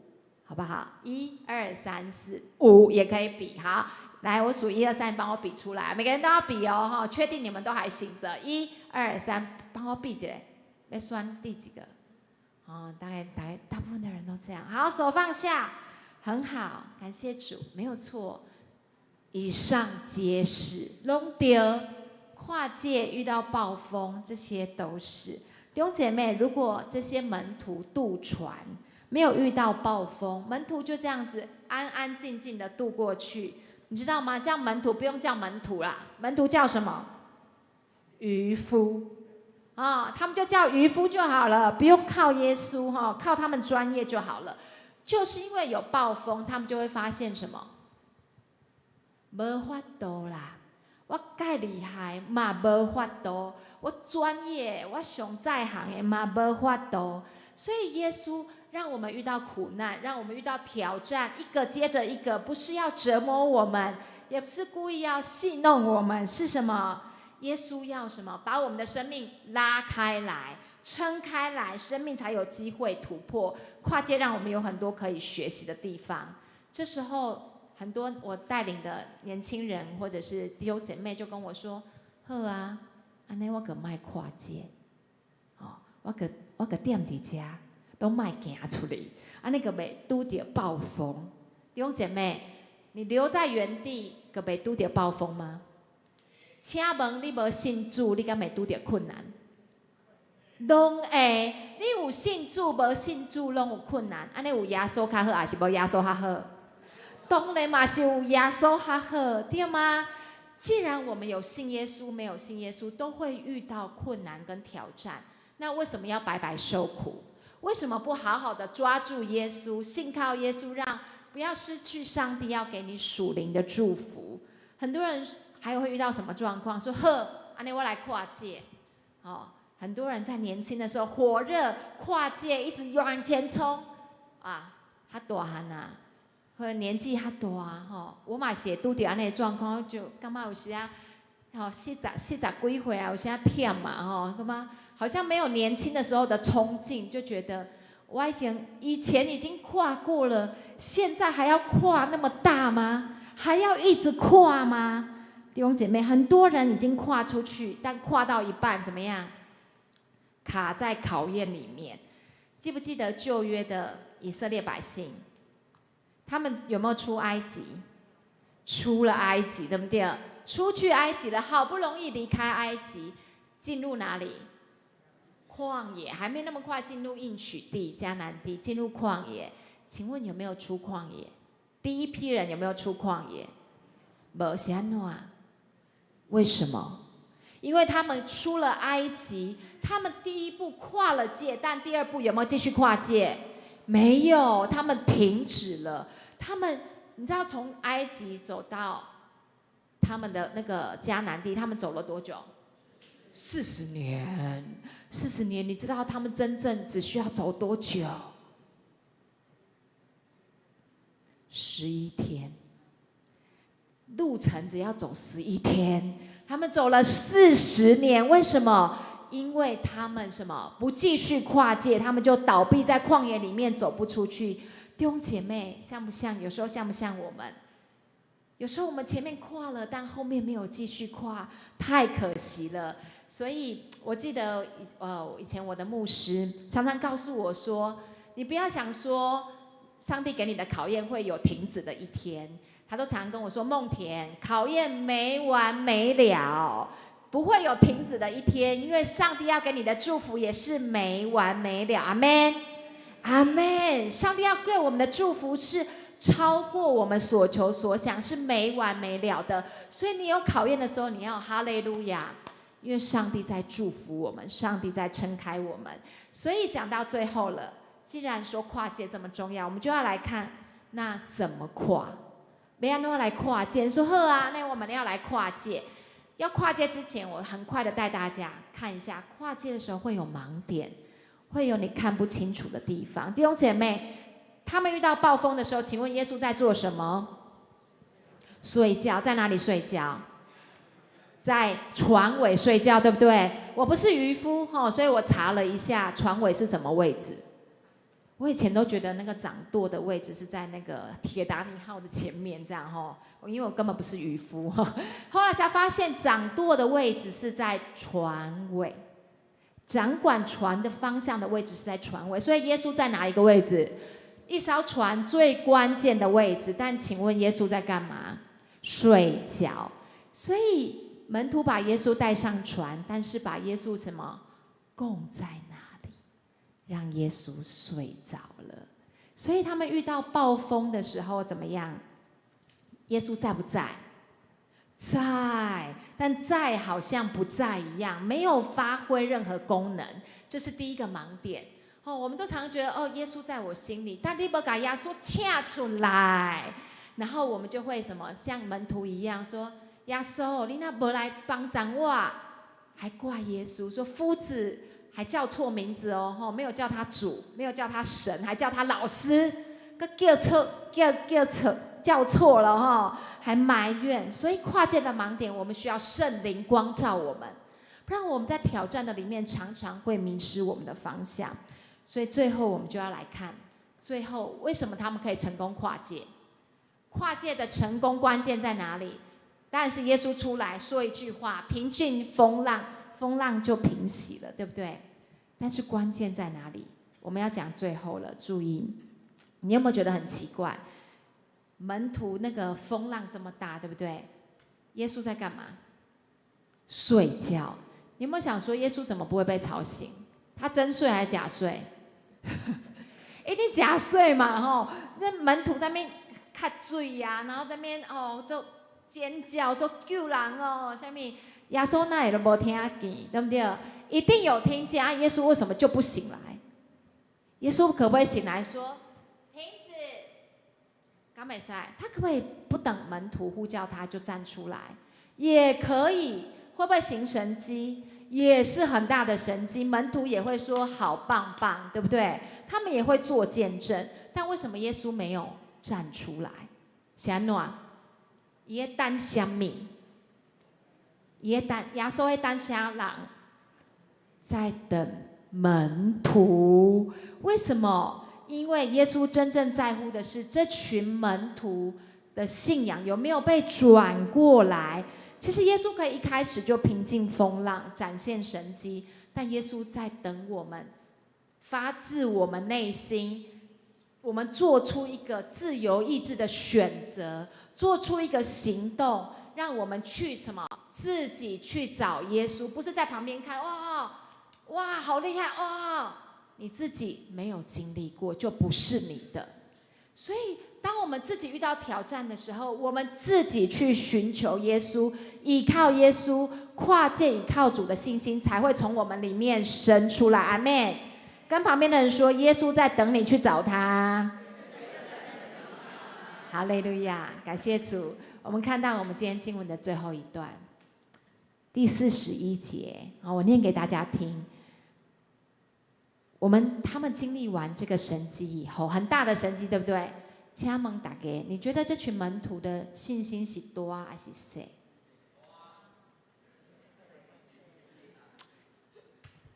好不好？一二三四五也可以比，好。來，我數一二三，你幫我比出來。每個人都要比哦，哈，確定你們都還醒着。一二三，幫我比一下，欲選第幾個？哦，大概大部分的人都這樣。好，手放下，很好，感謝主，沒有錯。以上皆是，攏對，跨界遇到暴風，這些都是。弟兄姐妹，如果這些門徒渡船沒有遇到暴風，門徒就這樣子安安靜靜的渡過去。你知道嗎？這樣門徒不用叫門徒啦，門徒叫什麼？漁夫啊，他們就叫漁夫就好了，不用靠耶穌哈，靠他們專業就好了。就是因為有暴風，他們就會發現什麼？無法度啦，我蓋厲害嘛無法度，我專業我上在行的嘛無法度。所以耶穌讓我們遇到苦難，讓我們遇到挑戰，一個接着一個，不是要折磨我們，也不是故意要戲弄我們，是什麼？耶穌要什麼？把我們的生命拉開來，撐開來，生命才有機會突破跨界，讓我們有很多可以學習的地方。這時候，很多我帶領的年輕人或者是弟兄姐妹就跟我說：“好啊，按呢我閣莫跨界，哦，我閣踮佇遮，攏莫行出去，按呢閣袂拄著暴風。”弟兄姐妹，你留在原地，閣袂拄著暴風嗎？請問你無信主，你敢會拄著困難？攏會，你有信主無信主攏有困難。按呢有耶穌較好，抑是無耶穌較好？當然嘛是有耶穌較好，對嗎？既然我們有信耶穌，沒有信耶穌，都會遇到困難跟挑戰。那為什麼要白白受苦？為什麼不好好的抓住耶穌，信靠耶穌，讓不要失去上帝要給你屬靈的祝福？很多人還會遇到什麼狀況？說好，按呢我來跨界。哦，很多人在年輕的時候火熱跨界，一直往前衝啊，較大漢啊，可能年紀較大吼，我嘛是會拄著按呢狀況，就感覺有時啊，吼四十幾歲啊，有時啊忝嘛吼，感覺好像沒有年輕的時候的衝勁，就覺得我已經以前已經跨過了，現在還要跨那麼大嗎？還要一直跨嗎？弟兄姐妹，很多人已經跨出去，但跨到一半怎麼樣？卡在考驗裡面。記不記得舊約的以色列百姓？他們有沒有出埃及？出了埃及，對不對？出去埃及了，好不容易離開埃及，進入哪裡？曠野，還沒那麼快進入應許地迦南地，進入曠野。請問有沒有出曠野？第一批人有沒有出曠野？無，是按怎？為什麼？因為他們出了埃及，他們第一步跨了界，但第二步有沒有繼續跨界？沒有，他們停止了。他們，你知道從埃及走到他們的那個迦南地，他們走了多久？四十年，四十年。你知道他們真正只需要走多久？11天。路程只要走十一天，他們走了四十年。為什麼？因為他們什麼不繼續跨界，他們就倒閉在曠野裡面，走不出去。弟兄姐妹，像不像？有時候像不像我們？有時候我們前面跨了，但後面沒有繼續跨，太可惜了。所以我記得，以前我的牧師常常告訴我說：“你不要想說，上帝給你的考驗會有停止的一天。”他都常常跟我說：“夢田，考驗沒完沒了，不會有停止的一天，因為上帝要給你的祝福也是沒完沒了。”阿門，阿門。上帝要給我們的祝福是超過我們所求所想，是沒完沒了的。所以你有考驗的時候，你要哈利路亞，因為上帝在祝福我們，上帝在撐開我們。所以講到最後了，既然說跨界這麼重要，我們就要來看那怎麼跨。欲按怎來跨界，說好啊，那我們要來跨界。要跨界之前，我很快的帶大家看一下，跨界的時候會有盲點，會有你看不清楚的地方。弟兄姐妹，他們遇到暴風的時候，請問耶穌在做什麼？睡覺，在哪裡睡覺？在船尾睡覺，對不對？我不是漁夫哈，所以我查了一下船尾是什麼位置。我以前都覺得那個掌舵的位置是在那個鐵達尼號的前面，這樣哈，因為我根本不是漁夫。後來才發現掌舵的位置是在船尾，掌管船的方向的位置是在船尾。所以耶穌在哪一個位置？一艘船最關鍵的位置。但請問耶穌在幹嘛？睡覺。所以門徒把耶穌帶上船，但是把耶穌什麼供在哪裡？讓耶穌睡着了。所以他們遇到暴風的時候怎麼樣？耶穌在不在？在，但在好像不在一樣，沒有發揮任何功能。這是第一個盲點。哦，我們都常覺得哦，耶穌在我心裡，但你無共耶穌請出來，然後我們就會什麼像門徒一樣說：耶穌，你若無來幫助我，還怪耶穌說夫子，還叫錯名字哦，吼，沒有叫他主，沒有叫他神，還叫他老師，閣叫錯，叫錯，叫錯了哈，還埋怨。所以跨界的盲點，我們需要聖靈光照我們，不然我們在挑戰的裡面常常會迷失我們的方向。所以最後我們就要來看，最後為什麼他們可以成功跨界？跨界的成功關鍵在哪裡？當然是耶穌出來說一句話，平靜風浪，風浪就平息了，對不對？但是關鍵在哪裡？我們要講最後了，注意，你有沒有覺得很奇怪？門徒那個風浪這麼大，對不對？耶穌在幹嘛？睡覺。你有沒有想說，耶穌怎麼不會被吵醒？他真睡還是假睡？一定假睡嘛，吼！那門徒在那邊喝水呀，然後在那邊哦就尖叫說救人哦，啥物？耶穌哪會都無聽見，對不對？一定有聽見，耶穌為什麼就不醒來？耶穌可不可以醒來說停止？敢會使，他可不可以不等門徒呼叫他就站出來？也可以，會不會行神蹟？也是很大的神蹟，門徒也會說好棒棒，對不對？他們也會做見證。但為什麼耶穌沒有這麼做？站出來。是按怎？伊咧等啥物？伊咧等耶穌咧等啥人？在等門徒。為什麼？因為耶穌真正在乎的是這群門徒的信仰有沒有被轉過來。其實耶穌可以一開始就平靜風浪，展現神蹟，但耶穌在等我們，發自我們內心，我們做出一個自由意志的選擇，做出一個行動，讓我們去什麼？自己去找耶穌，不是在旁邊看，哇哇，好厲害哇！你自己沒有經歷過，就不是你的。所以，當我們自己遇到挑戰的時候，我們自己去尋求耶穌，依靠耶穌，跨界依靠主的信心，才會從我們裡面生出來。阿們。跟旁邊的人說，耶穌在等你去找他。哈利路亞，感謝主。我們看到我們今天經文的最後一段，第41節，好，我念給大家聽。他們經歷完這個神蹟以後，很大的神蹟，對不對？請問大家，你覺得這群門徒的信心是大還是細？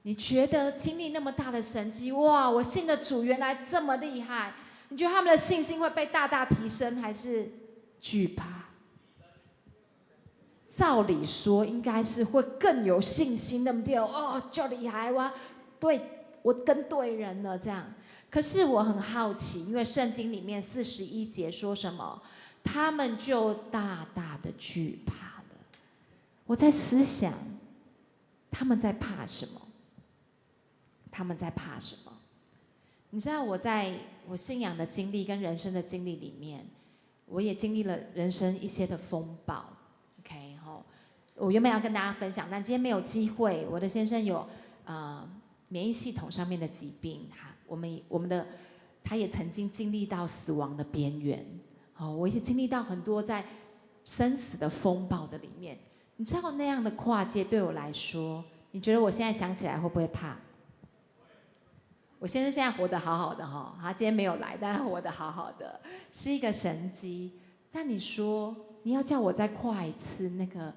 你覺得經歷那麼大的神蹟，哇！我信的主原來這麼厲害，你覺得他們的信心會被大大提升，還是懼怕？照理說應該是會更有信心，對不對？哦，就厲害哇！對，我跟對人了，這樣。可是我很好奇，因為聖經裡面41節說什麼？他們就大大的懼怕了。我在思想，他們在怕什麼？他們在怕什麼？你知道我在我信仰的經歷跟人生的經歷裡面，我也經歷了人生一些的風暴。OK，吼，我原本要跟大家分享，但今天沒有機會。我的先生有免疫系統上面的疾病，哈，我們的他也曾經經歷到死亡的邊緣。哦，我也經歷到很多在生死的風暴的裡面。你知道那樣的跨界對我來說，你覺得我現在想起來會不會怕？我先生現在活得好好的哈，他今天沒有來，但他活得好好的，是一個神蹟。但你說你要叫我再跨一次那個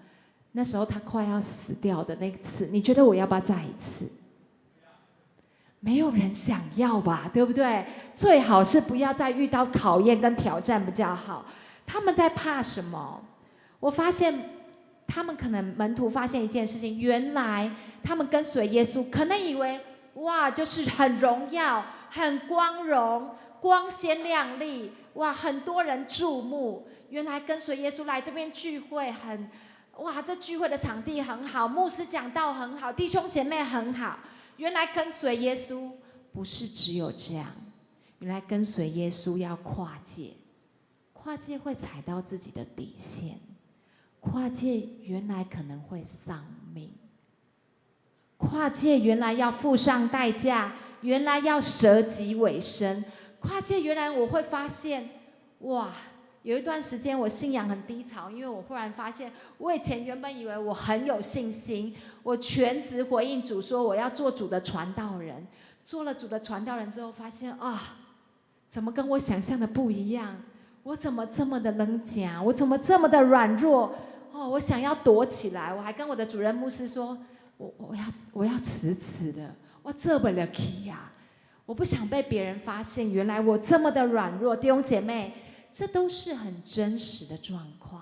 那時候他快要死掉的那次，你覺得我要不要再一次？沒有人想要吧，對不對？最好是不要再遇到考驗跟挑戰比較好。他們在怕什麼？我發現他們可能門徒發現一件事情，原來他們跟隨耶穌，可能以為，哇，就是很榮耀、很光榮、光鮮亮麗，哇，很多人注目。原來跟隨耶穌來這邊聚會很，哇，這聚會的場地很好，牧師講道很好，弟兄姐妹很好。原來跟隨耶穌不是只有這樣，原來跟隨耶穌要跨界，跨界會踩到自己的底線，跨界原來可能會喪命。跨界原來要付上代價，原來要捨己委身。跨界原來我會發現，哇，有一段時間我信仰很低潮，因為我忽然發現，我以前原本以為我很有信心，我全職回應主說我要做主的傳道人，做了主的傳道人之後，發現啊，怎麼跟我想象的不一樣？我怎麼這麼的軟弱？我怎麼這麼的軟弱？哦，我想要躲起來，我還跟我的主任牧師說，我要辭職的，我做不落去呀！我不想被別人發現，原來我這麼的軟弱。弟兄姐妹，這都是很真實的狀況。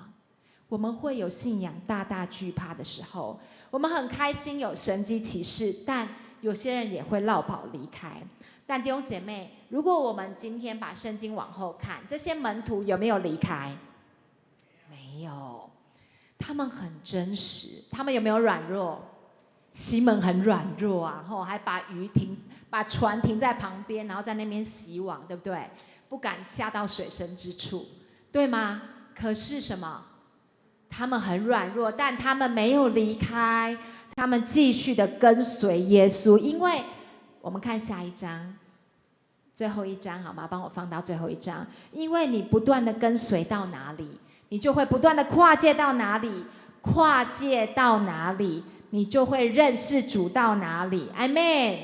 我們會有信仰大大懼怕的時候，我們很開心有神蹟奇事，但有些人也會落跑離開。但弟兄姐妹，如果我們今天把聖經往後看，這些門徒有沒有離開？沒有，他們很真實。他們有沒有軟弱？西門很軟弱啊，吼，還把魚停，把船停在旁邊，然後在那邊洗網，對不對？不敢下到水深之處，對嗎？可是什麼？他們很軟弱，但他們沒有離開，他們繼續的跟隨耶穌。因為我們看下一章，最後一章好嗎？幫我放到最後一章。因為你不斷的跟隨到哪裡，你就會不斷的跨界到哪裡，跨界到哪裡，你就會認識主到哪裡。阿們，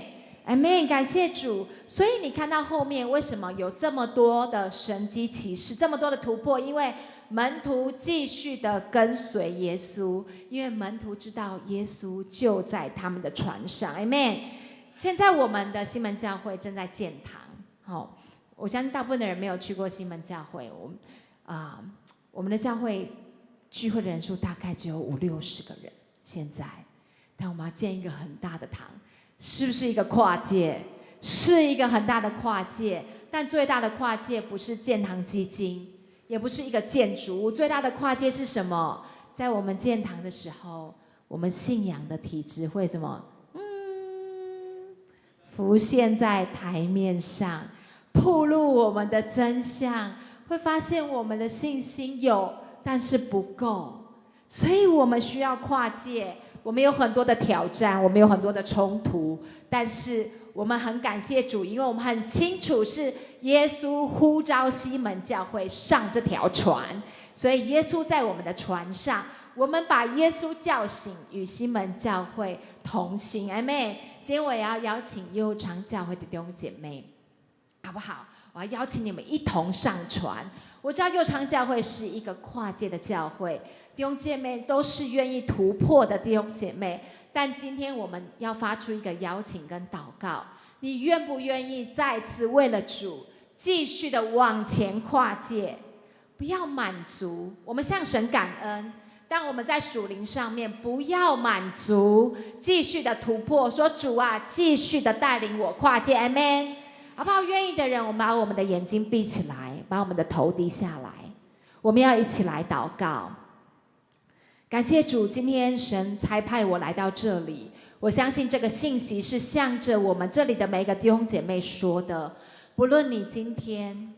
阿門，感謝主。所以你看到後面為什麼有這麼多的神蹟奇事，這麼多的突破？因為門徒繼續的跟隨耶穌，因為門徒知道耶穌就在他們的船上。阿門。現在我們的西門教會正在建堂，好，我相信大部分的人沒有去過西門教會。我們的教會聚會的人數大概只有五六十個人，現在，但我們要建一個很大的堂，是不是一個跨界？是一個很大的跨界，但最大的跨界不是建堂基金，也不是一個建築物，最大的跨界是什麼？在我們建堂的時候，我們信仰的體質會怎麼？浮現在台面上，暴露我們的真相，會發現我們的信心有，但是不夠，所以我們需要跨界。我們有很多的挑戰，我們有很多的衝突，但是我們很感謝主，因為我們很清楚是耶穌呼召西門教會上這條船，所以耶穌在我們的船上。我們把耶穌叫醒，與西門教會同行。阿們。今天我也要邀請佑昌教會的弟兄姐妹，好不好？我要邀請你們一同上船。我知道佑昌教會是一個跨界的教會，弟兄姐妹都是願意突破的弟兄姐妹。但今天我們要發出一個邀請跟禱告，你願不願意再次為了主繼續的往前跨界？不要滿足，我們向神感恩。但我們在屬靈上面不要滿足，繼續的突破。說主啊，繼續的帶領我跨界，阿們，好不好？願意的人，我們把我們的眼睛閉起來，把我們的頭低下來，我們要一起來禱告。感謝主，今天神差派我來到這裡，我相信這個信息是向着我們這裡的每一個弟兄姐妹說的。不論你今天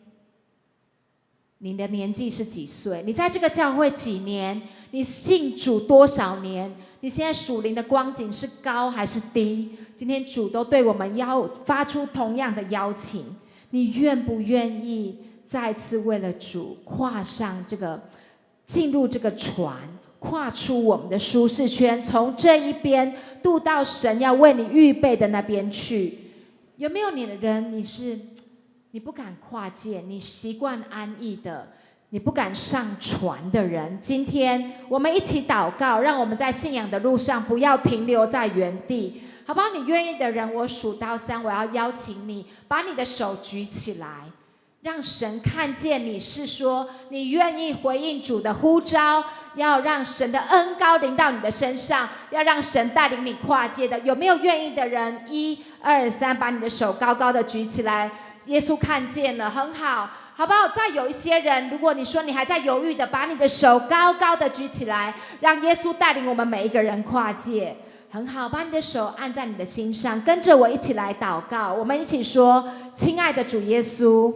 你的年紀是幾歲，你在這個教會幾年，你信主多少年，你現在屬靈的光景是高還是低？今天主都對我們要發出同樣的邀請，你願不願意再次為了主跨上這個，進入這個船，跨出我們的舒適圈，從這一邊渡到神要為你預備的那邊去？有沒有你的人？你不敢跨界，你習慣安逸的，你不敢上船的人，今天我們一起禱告，讓我們在信仰的路上不要停留在原地，好不好？你願意的人，我數到三，我要邀請你把你的手舉起來，讓神看見你是說你願意回應主的呼召，要讓神的恩膏臨到你的身上，要讓神帶領你跨界的，有沒有願意的人？一二三，把你的手高高的舉起來。耶穌看見了，很好，好不好？再有一些人，如果你說你還在猶豫的，把你的手高高的舉起來，讓耶穌帶領我們每一個人跨界，很好。把你的手按在你的心上，跟着我一起來禱告。我們一起說：親愛的主耶穌，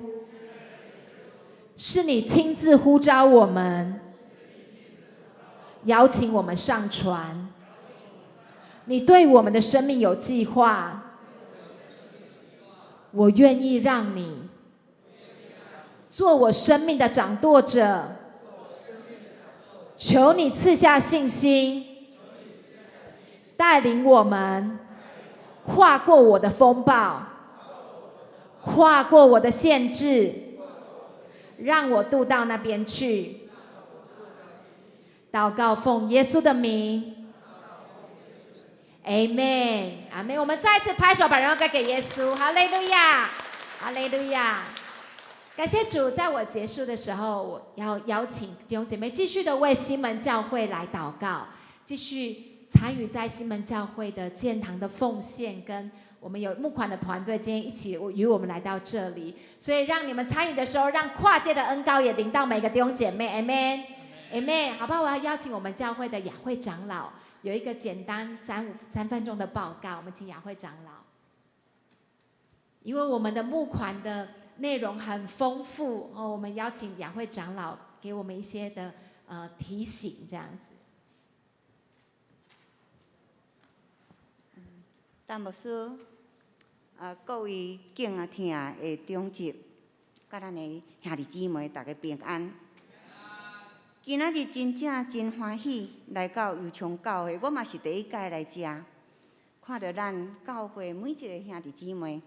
是你親自呼召我們，邀請我們上船。你對我們的生命有計劃。我願意讓你做我生命的掌舵者，求你賜下信心，帶領我們跨過我的風暴，跨過我的限制，讓我渡到那邊去。禱告奉耶穌的名，Amen，阿們。我們再次拍手，把榮耀歸給耶穌。哈利路亞，哈利路亞。感謝主，在我結束的時候，我要邀請弟兄姐妹繼續的為西門教會來禱告，繼續參與在西門教會的建堂的奉獻，跟我們有募款的團隊今天一起與我們來到這裡，所以讓你們參與的時候，讓跨界的恩膏也臨到每個弟兄姐妹，Amen，Amen，好不好？我要邀請我們教會的雅慧長老有一個簡單3分鐘的報告，我們請雅慧長老，因為我們的募款的內容很豐富哦，我們邀請雅慧長老給我們一些的提醒，這樣子。陳牧師，各位敬啊聽的長執，佮咱的兄弟姊妹，大家平安。今仔日真正真歡喜來到右昌教會，我嘛是第一屆來遮。看著咱教會每一個兄弟姊妹，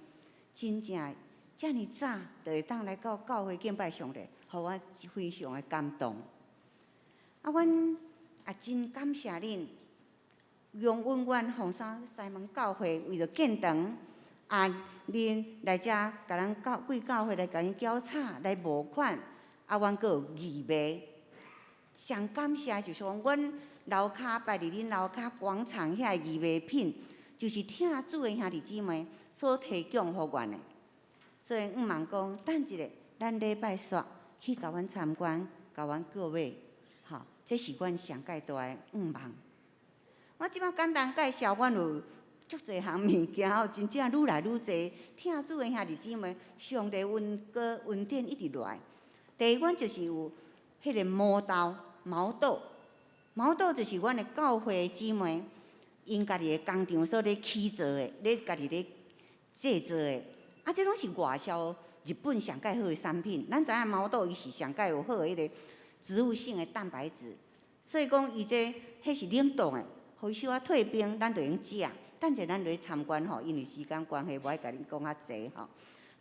真正遮爾早就會當來到教會敬拜上帝，予我非常的感動。啊，阮也真感謝恁，容允阮鳳山西門教會為著建堂，啊，恁來遮共咱教貴教會來共𪜶繳插來募款，啊，阮閣有義賣。上感謝就是講，阮樓跤擺佇恁樓跤廣場遐個義賣品，就是疼主的兄弟姊妹所提供予阮的。所以向望講，等一下，咱禮拜煞去共阮參觀，共阮購買，吼，這是阮上蓋大的向望。我這擺簡單介紹，阮有足濟項物件吼，真正愈來愈濟。疼主的兄弟姊妹，上帝恩膏恩典一直來。第一，阮就是有彼個毛豆，毛豆，毛豆就是阮的教會姊妹，𪜶家己的工廠所咧起做的，咧家己咧製作的。啊，這攏是外銷日本上蓋好的產品。咱知影毛豆伊是上蓋有好的彼個植物性的蛋白質，所以講伊這彼是冷凍的，予伊小可退冰，咱就用食。等者咱落去參觀吼，因為時間關係，無愛共恁講較濟吼。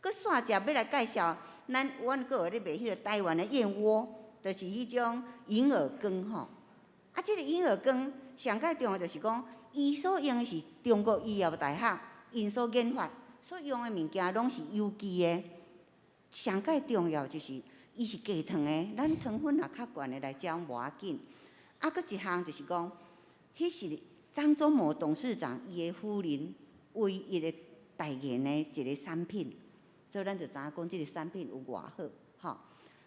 閣煞接欲來介紹，咱阮閣有咧賣彼個台灣的燕窩，就是彼種銀耳羹吼。啊，這個銀耳羹上蓋重要就是講，伊所用的是中國醫藥大學𪜶所研發，所用的物件攏是有機的。上蓋重要就是伊是低糖的，咱糖分若較懸的來食無要緊。啊，閣一項就是講，彼是張忠謀董事長伊的夫人唯一的代言的一個產品，所以咱就知影講這個產品有偌好，吼。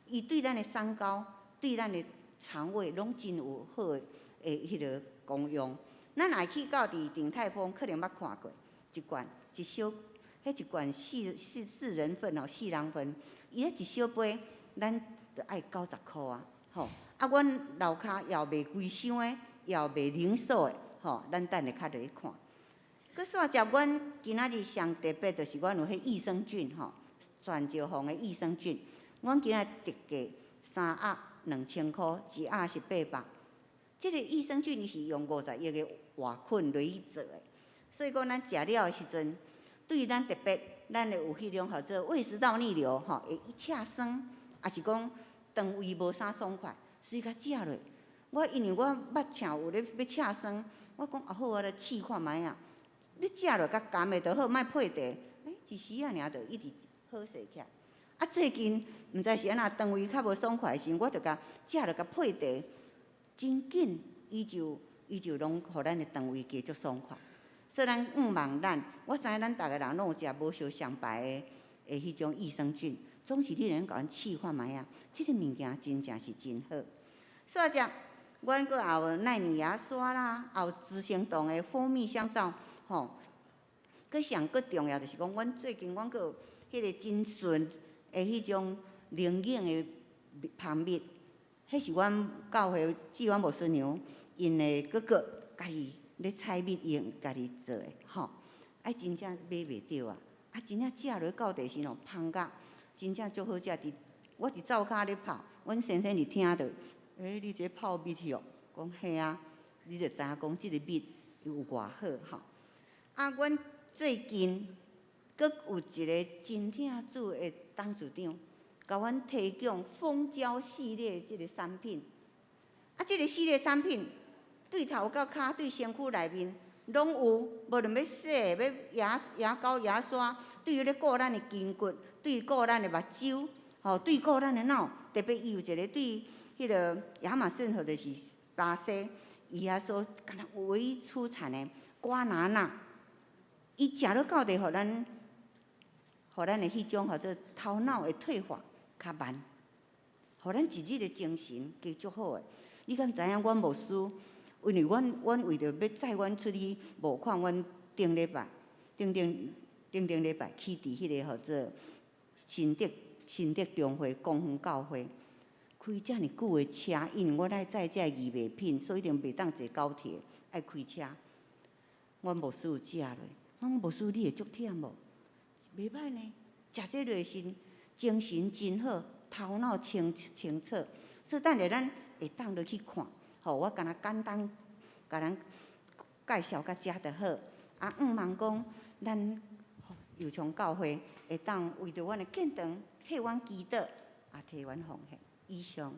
伊對咱的三高、對咱的腸胃攏真有好的彼個功用。咱若去到佇鼎泰豐，可能捌看過一罐一小，彼一罐四四四人份哦，四人份，伊彼一小杯，咱著愛90箍啊，吼。啊，阮樓跤也有賣規箱的，也有賣零售的，吼，咱等下較落去看。閣煞食，阮今仔日上特別，就是阮有彼益生菌吼，全石鳳的益生菌。阮今仔特價三盒2000箍，一盒是800。這個益生菌伊是用50億個活菌落去做的，所以講咱食了的時陣，對咱特別，咱會有彼種號做胃食道逆流吼，會一刺酸，抑是講腸胃無啥爽快，隨共食落。我因為我捌像有咧欲刺酸，我講啊好啊，來試看覓啊。你食落較甘的就好，莫配茶。一時仔爾就一直好勢起來。啊，最近毋知是按怎腸胃較無爽快的時陣，我就共食落共配茶，真緊，伊就攏予咱的腸胃加足爽快。所以咱向望咱，我知影咱逐个人攏有食無相上牌的彼種益生菌，總是你會用共阮試看覓啊。這個物件真正是真好。煞食，阮閣也有奈米牙刷啦，也有資生堂的蜂蜜香皂，吼。閣上閣重要就是講，阮最近阮閣有彼個真純的彼種靈養的蜂蜜，彼是阮教會志遠牧師娘𪜶的哥哥家己咧採蜜用家己做的，吼。啊，真正買袂著啊！啊，真正食落到地時吼，芳甲真正足好食。佇我佇灶跤咧泡，阮先生佇聽著，欸，你這泡蜜哦？講嘿啊，你就知影講這個蜜有偌好吼。啊，阮最近閣有一個真疼主的董事長，共阮提供蜂膠系列這個產品。啊，這個系列產品對頭到跤，對身軀內面攏有，無論欲洗、欲牙牙膏、牙刷，對於咧顧咱的筋骨，對顧咱的目睭，吼，對顧咱的腦，特別伊有一個對彼個亞馬遜河就是巴西，伊遐所敢若唯一出產的瓜拿納，伊食落到底，予咱的彼種號做頭腦會退化較慢，予咱一日的精神加足好的。你敢知影？阮牧師，因為阮為著欲載阮出去募款，阮頂禮拜、頂頂頂頂禮拜去佇彼個號做新竹中會公園教會，開遮爾久的車，因為阮愛載這个義賣品，所以一定袂當坐高鐵，愛開車。阮牧師有食落，我講牧師你會足忝無？袂歹呢，食這落時精神真好，頭腦清清楚。所以等下咱會當落去看，吼，我敢若簡單共咱介紹到遮就好。啊，向望講，咱右昌教會會當為著阮的建堂替阮祈禱，啊，替阮奉獻。以上。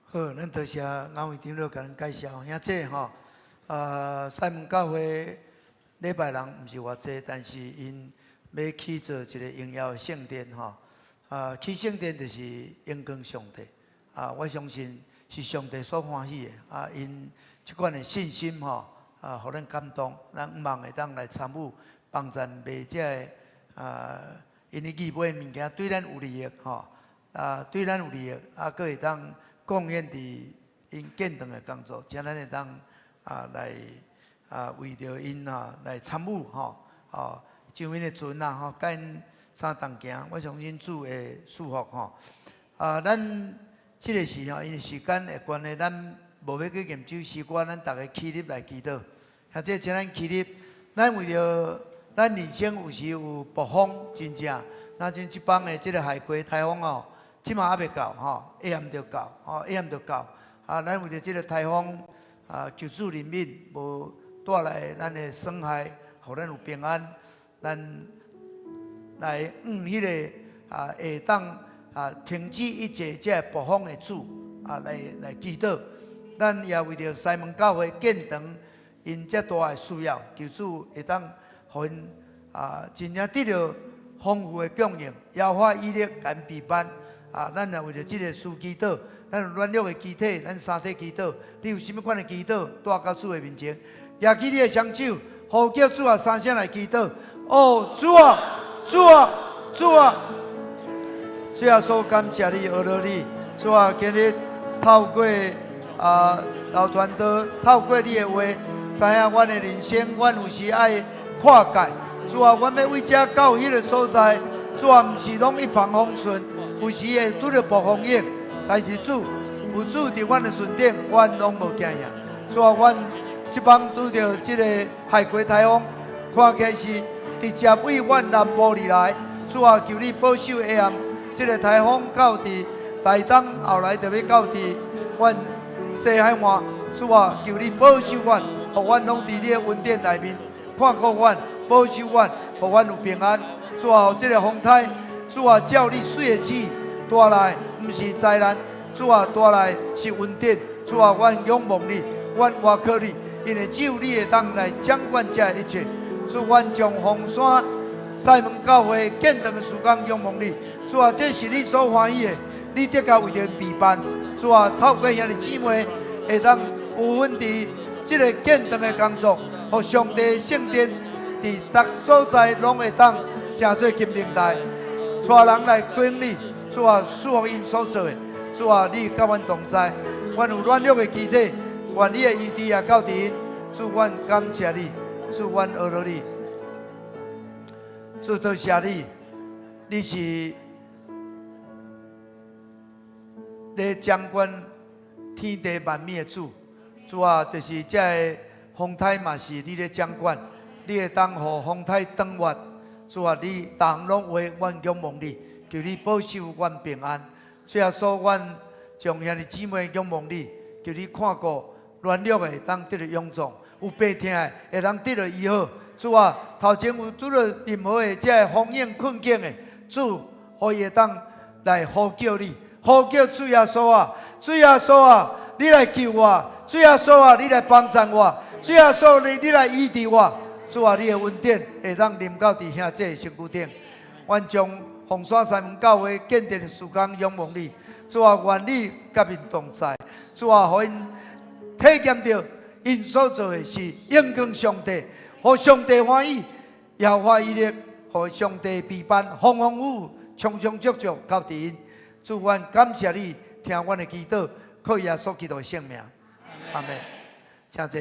好，咱多謝顏會長老共咱介紹，兄姐吼，西門教會禮拜人毋是偌濟，但是𪜶欲起做一个榮耀的聖殿吼，起聖殿就是榮光上帝，我相信是上帝所歡喜的，𪜶這款的信心吼，予咱感動，咱向望會當來參與幫贊賣這个𪜶的義賣物件對咱有利益吼，對咱有利益，閣會當貢獻佇𪜶建堂的工作，請咱會當來為著𪜶來參與吼，將𪜶的船啊吼，佮𪜶相同行，我相信主會賜福吼。咱這个時吼，因為時間的關係，咱無欲去念這首詩歌，咱逐家起立來祈禱。或者請咱起立，咱為著咱人生有時有暴風，真正，若像這擺的這个海葵颱風哦，這馬猶未到吼，下暗就到，吼，下暗就到。咱為著這个颱風，求主憐憫，無帶來咱的損害，予咱有平安。咱來向彼个會當停止一切這个暴風的主來祈禱。咱也為著西門教會建堂𪜶遮大的需要，求主會當予𪜶真正得著豐富的供應，耶和華以勒共𪜶備辦。咱也為著這个事祈禱，咱有軟弱的肢體，咱三體祈禱。你有啥物款的祈禱，帶到主的面前，舉起你的雙手，呼叫主啊，三聲來祈禱。哦，主啊，主啊，主啊！主耶穌感謝你，阿羅你，主啊，今日透過老傳道，透過你的話，知影阮的人生，阮有時愛跨界。主啊，阮欲為遮到彼个所在，主啊，毋是攏一帆風順，有時會拄著暴風雨。但是主，有主佇阮的船頂，阮攏無驚嚇。主啊，阮這擺拄著這个海葵颱風，看起來是直接為阮南部而來。主啊，求你保守下暗，這个颱風到佇台東，後來就欲到佇阮西海岸。主啊，求你保守阮，予阮攏佇你的恩典內面，看顧阮，保守阮，予阮有平安。主啊，予這个風颱，主啊，照你媠的旨意帶來，毋是災難。主啊，帶來是恩典。主啊，阮仰望你，阮倚靠你，因為只有你會當來掌管這一切。主，阮將鳳山西門教會建堂的事工仰望你。主啊，這是你所歡喜的，你的確為著備辦。主啊，透過兄弟姊妹會當有份佇這个建堂的工作，予上帝聖殿佇逐所在攏會當成做金靈台，帶人來敬禮。主啊，賜福𪜶所做的。主啊，你佮阮同在，阮有軟弱的肢體，願你的醫治也到佇𪜶。主，阮感謝你，主，阮阿羅你，主多謝你，你是咧掌管天地萬物的主。主啊，就是這个風颱嘛是你咧掌管，你會當予風颱斷絕。主啊，你逐項攏會，阮仰望你，求你保守阮平安。主耶穌，阮將兄弟姊妹仰望你，求你看顧軟弱的會當得著勇壯，有病痛的會當得著醫好。主啊，頭前有拄著任何的這个風雨困境的，主，予伊會當來呼叫你，呼叫主耶穌啊，主耶穌啊，你來救我，主耶穌啊，你來幫助我，主耶穌，你來醫治我。主啊，你的恩典會當臨到佇兄弟的身軀頂。阮將鳳山西門教會建殿的事工仰望你。主啊，願你佮𪜶同在。主啊，予𪜶體驗著𪜶所做的是榮光上帝，予上帝歡喜，耶和華以勒，予上帝備辦，風風雨雨，充充足足交佇𪜶。主，阮感謝你，聽阮的祈禱，靠耶穌基督的聖名，阿們。請坐。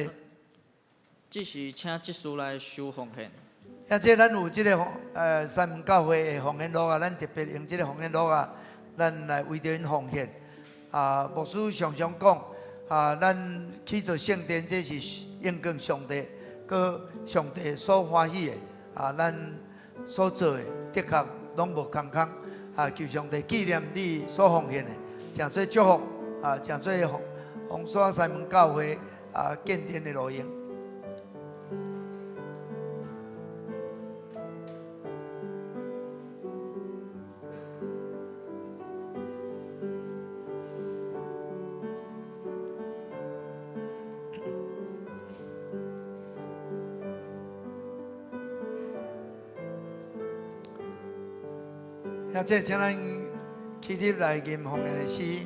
這時請執事來收奉獻。啊，這咱有這个西門教會的奉獻簿啊，咱特別用這个奉獻簿啊，咱來為著𪜶奉獻。牧師常常講，咱去做聖殿，這是榮光上帝，閣上帝所歡喜的。咱所做的的確攏無空空。求上帝紀念你所奉獻的，誠做祝福。誠做鳳山西門教會建殿的路用。兄姐，請咱起立來吟奉獻的詩。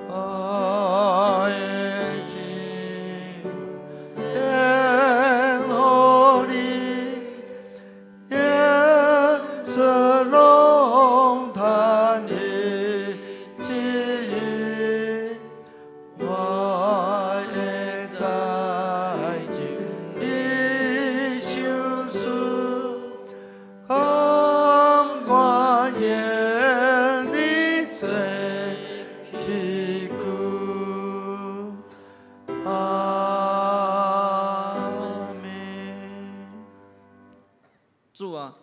愛情獻予你，耶穌攏趁你旨意，我會知真理相思，甘願用你做器具。阿們。主啊，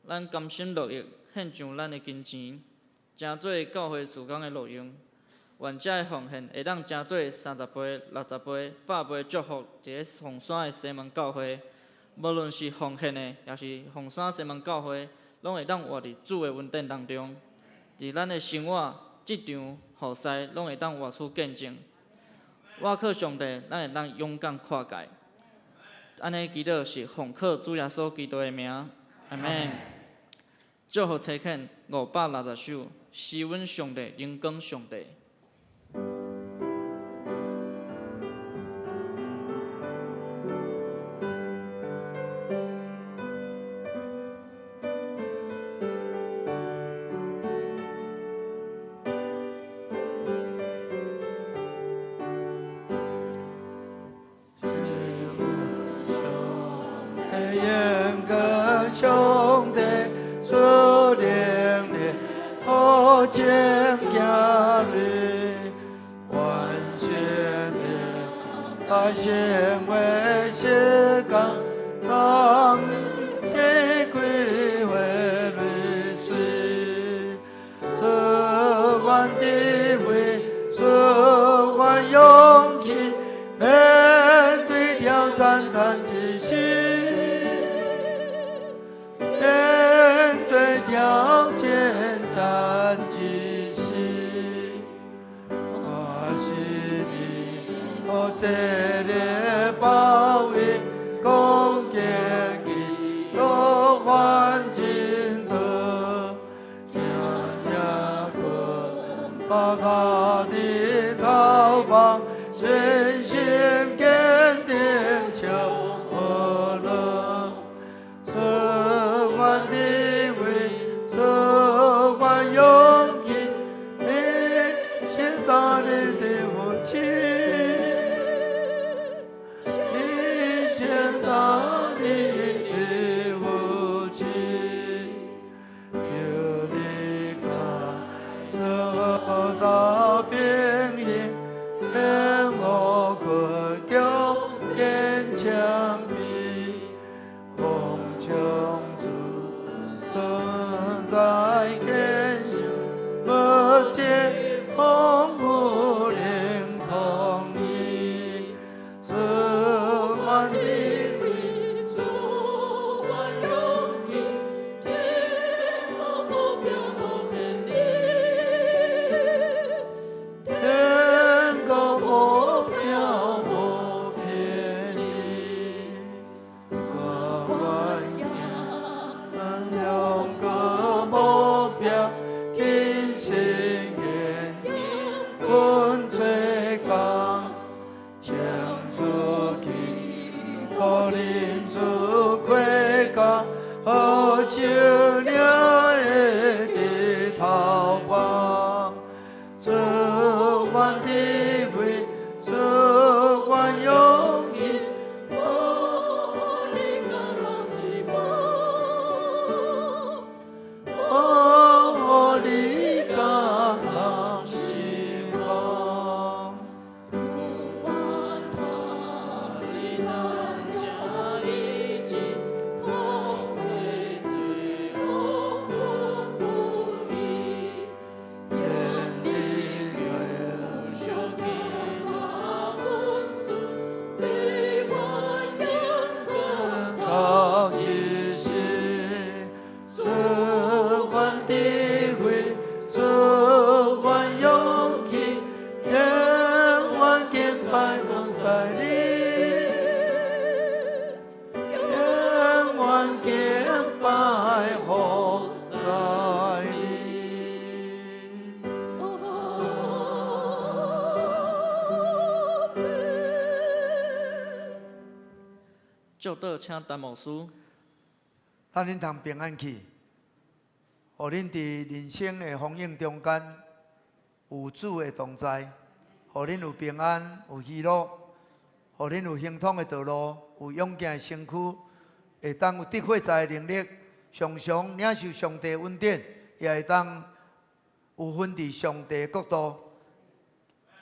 咱甘心樂意獻上咱的金錢，成做教會事工的路用。願這个奉獻會當成做30倍、60倍、100倍祝福一个鳳山的西門教會。無論是奉獻的，抑是鳳山西門教會，攏會當活佇主的恩典當中。佇咱的生活、職場、服侍，攏會當活出見證。倚靠上帝，咱會當勇敢跨界。按呢祈禱是奉靠主耶穌基督的名，阿們。祝福差遣560首，是阮上帝，榮光上帝。是阮上帝榮光上帝賜能力，予前行路，完全的大成為世間，人這歸回淚水，賜阮智慧，賜阮勇氣，面對挑戰趁一時，面對挑戰趁一時，我是你予聖靈包圍，講堅基督環境的，行行過把他的逃跑，信心堅定求樂，賜阮智慧，賜阮勇氣，你是大力的武器，你是大力的武器，求你加賜大平安，我倔強堅強臂，奉將主存在堅強，不見風雨連空氣，賜阮智慧，賜阮勇氣，天國目標無偏離，天國目標無偏離，賜阮行兩個目標，堅心堅定穩做工，衝出去，苦忍主盔甲，予手領的頭幫，賜阮智慧，賜阮勇氣，予你甲人希望，予你甲人希望。不管他的難家已經痛悔罪惡分不義，來服侍你。阿們。祝禱請陳牧師。咱恁通平安去，予恁佇人生的風雨中間有主的同在，予恁有平安、有喜樂，予恁有亨通的道路，有勇健的身軀，會當有得火災的能力，常常領受上帝恩典，也會當有份佇上帝的國度。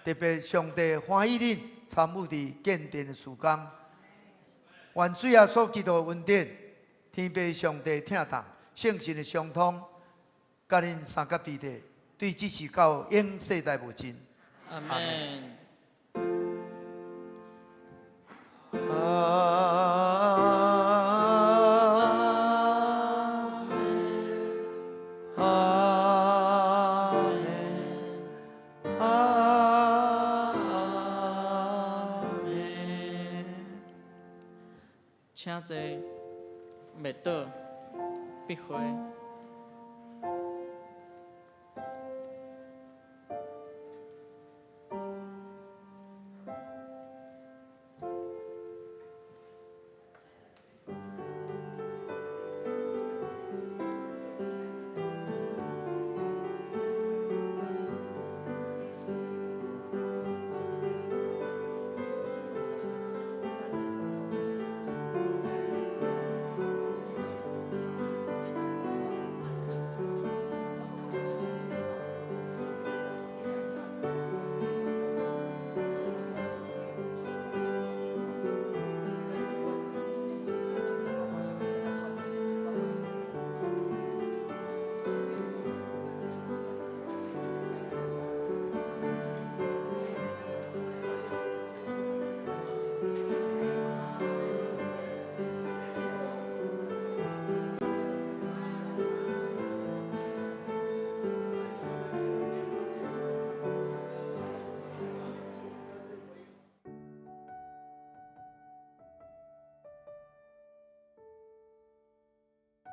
特別上帝歡喜恁參與佇建殿的事工，願主耶穌基督的恩典，天父上帝疼痛，聖神的相通，佮恁相佮佇咧，對這時到永世代無盡。阿們。阿們，阿們，阿們。請坐，默禱，閉會。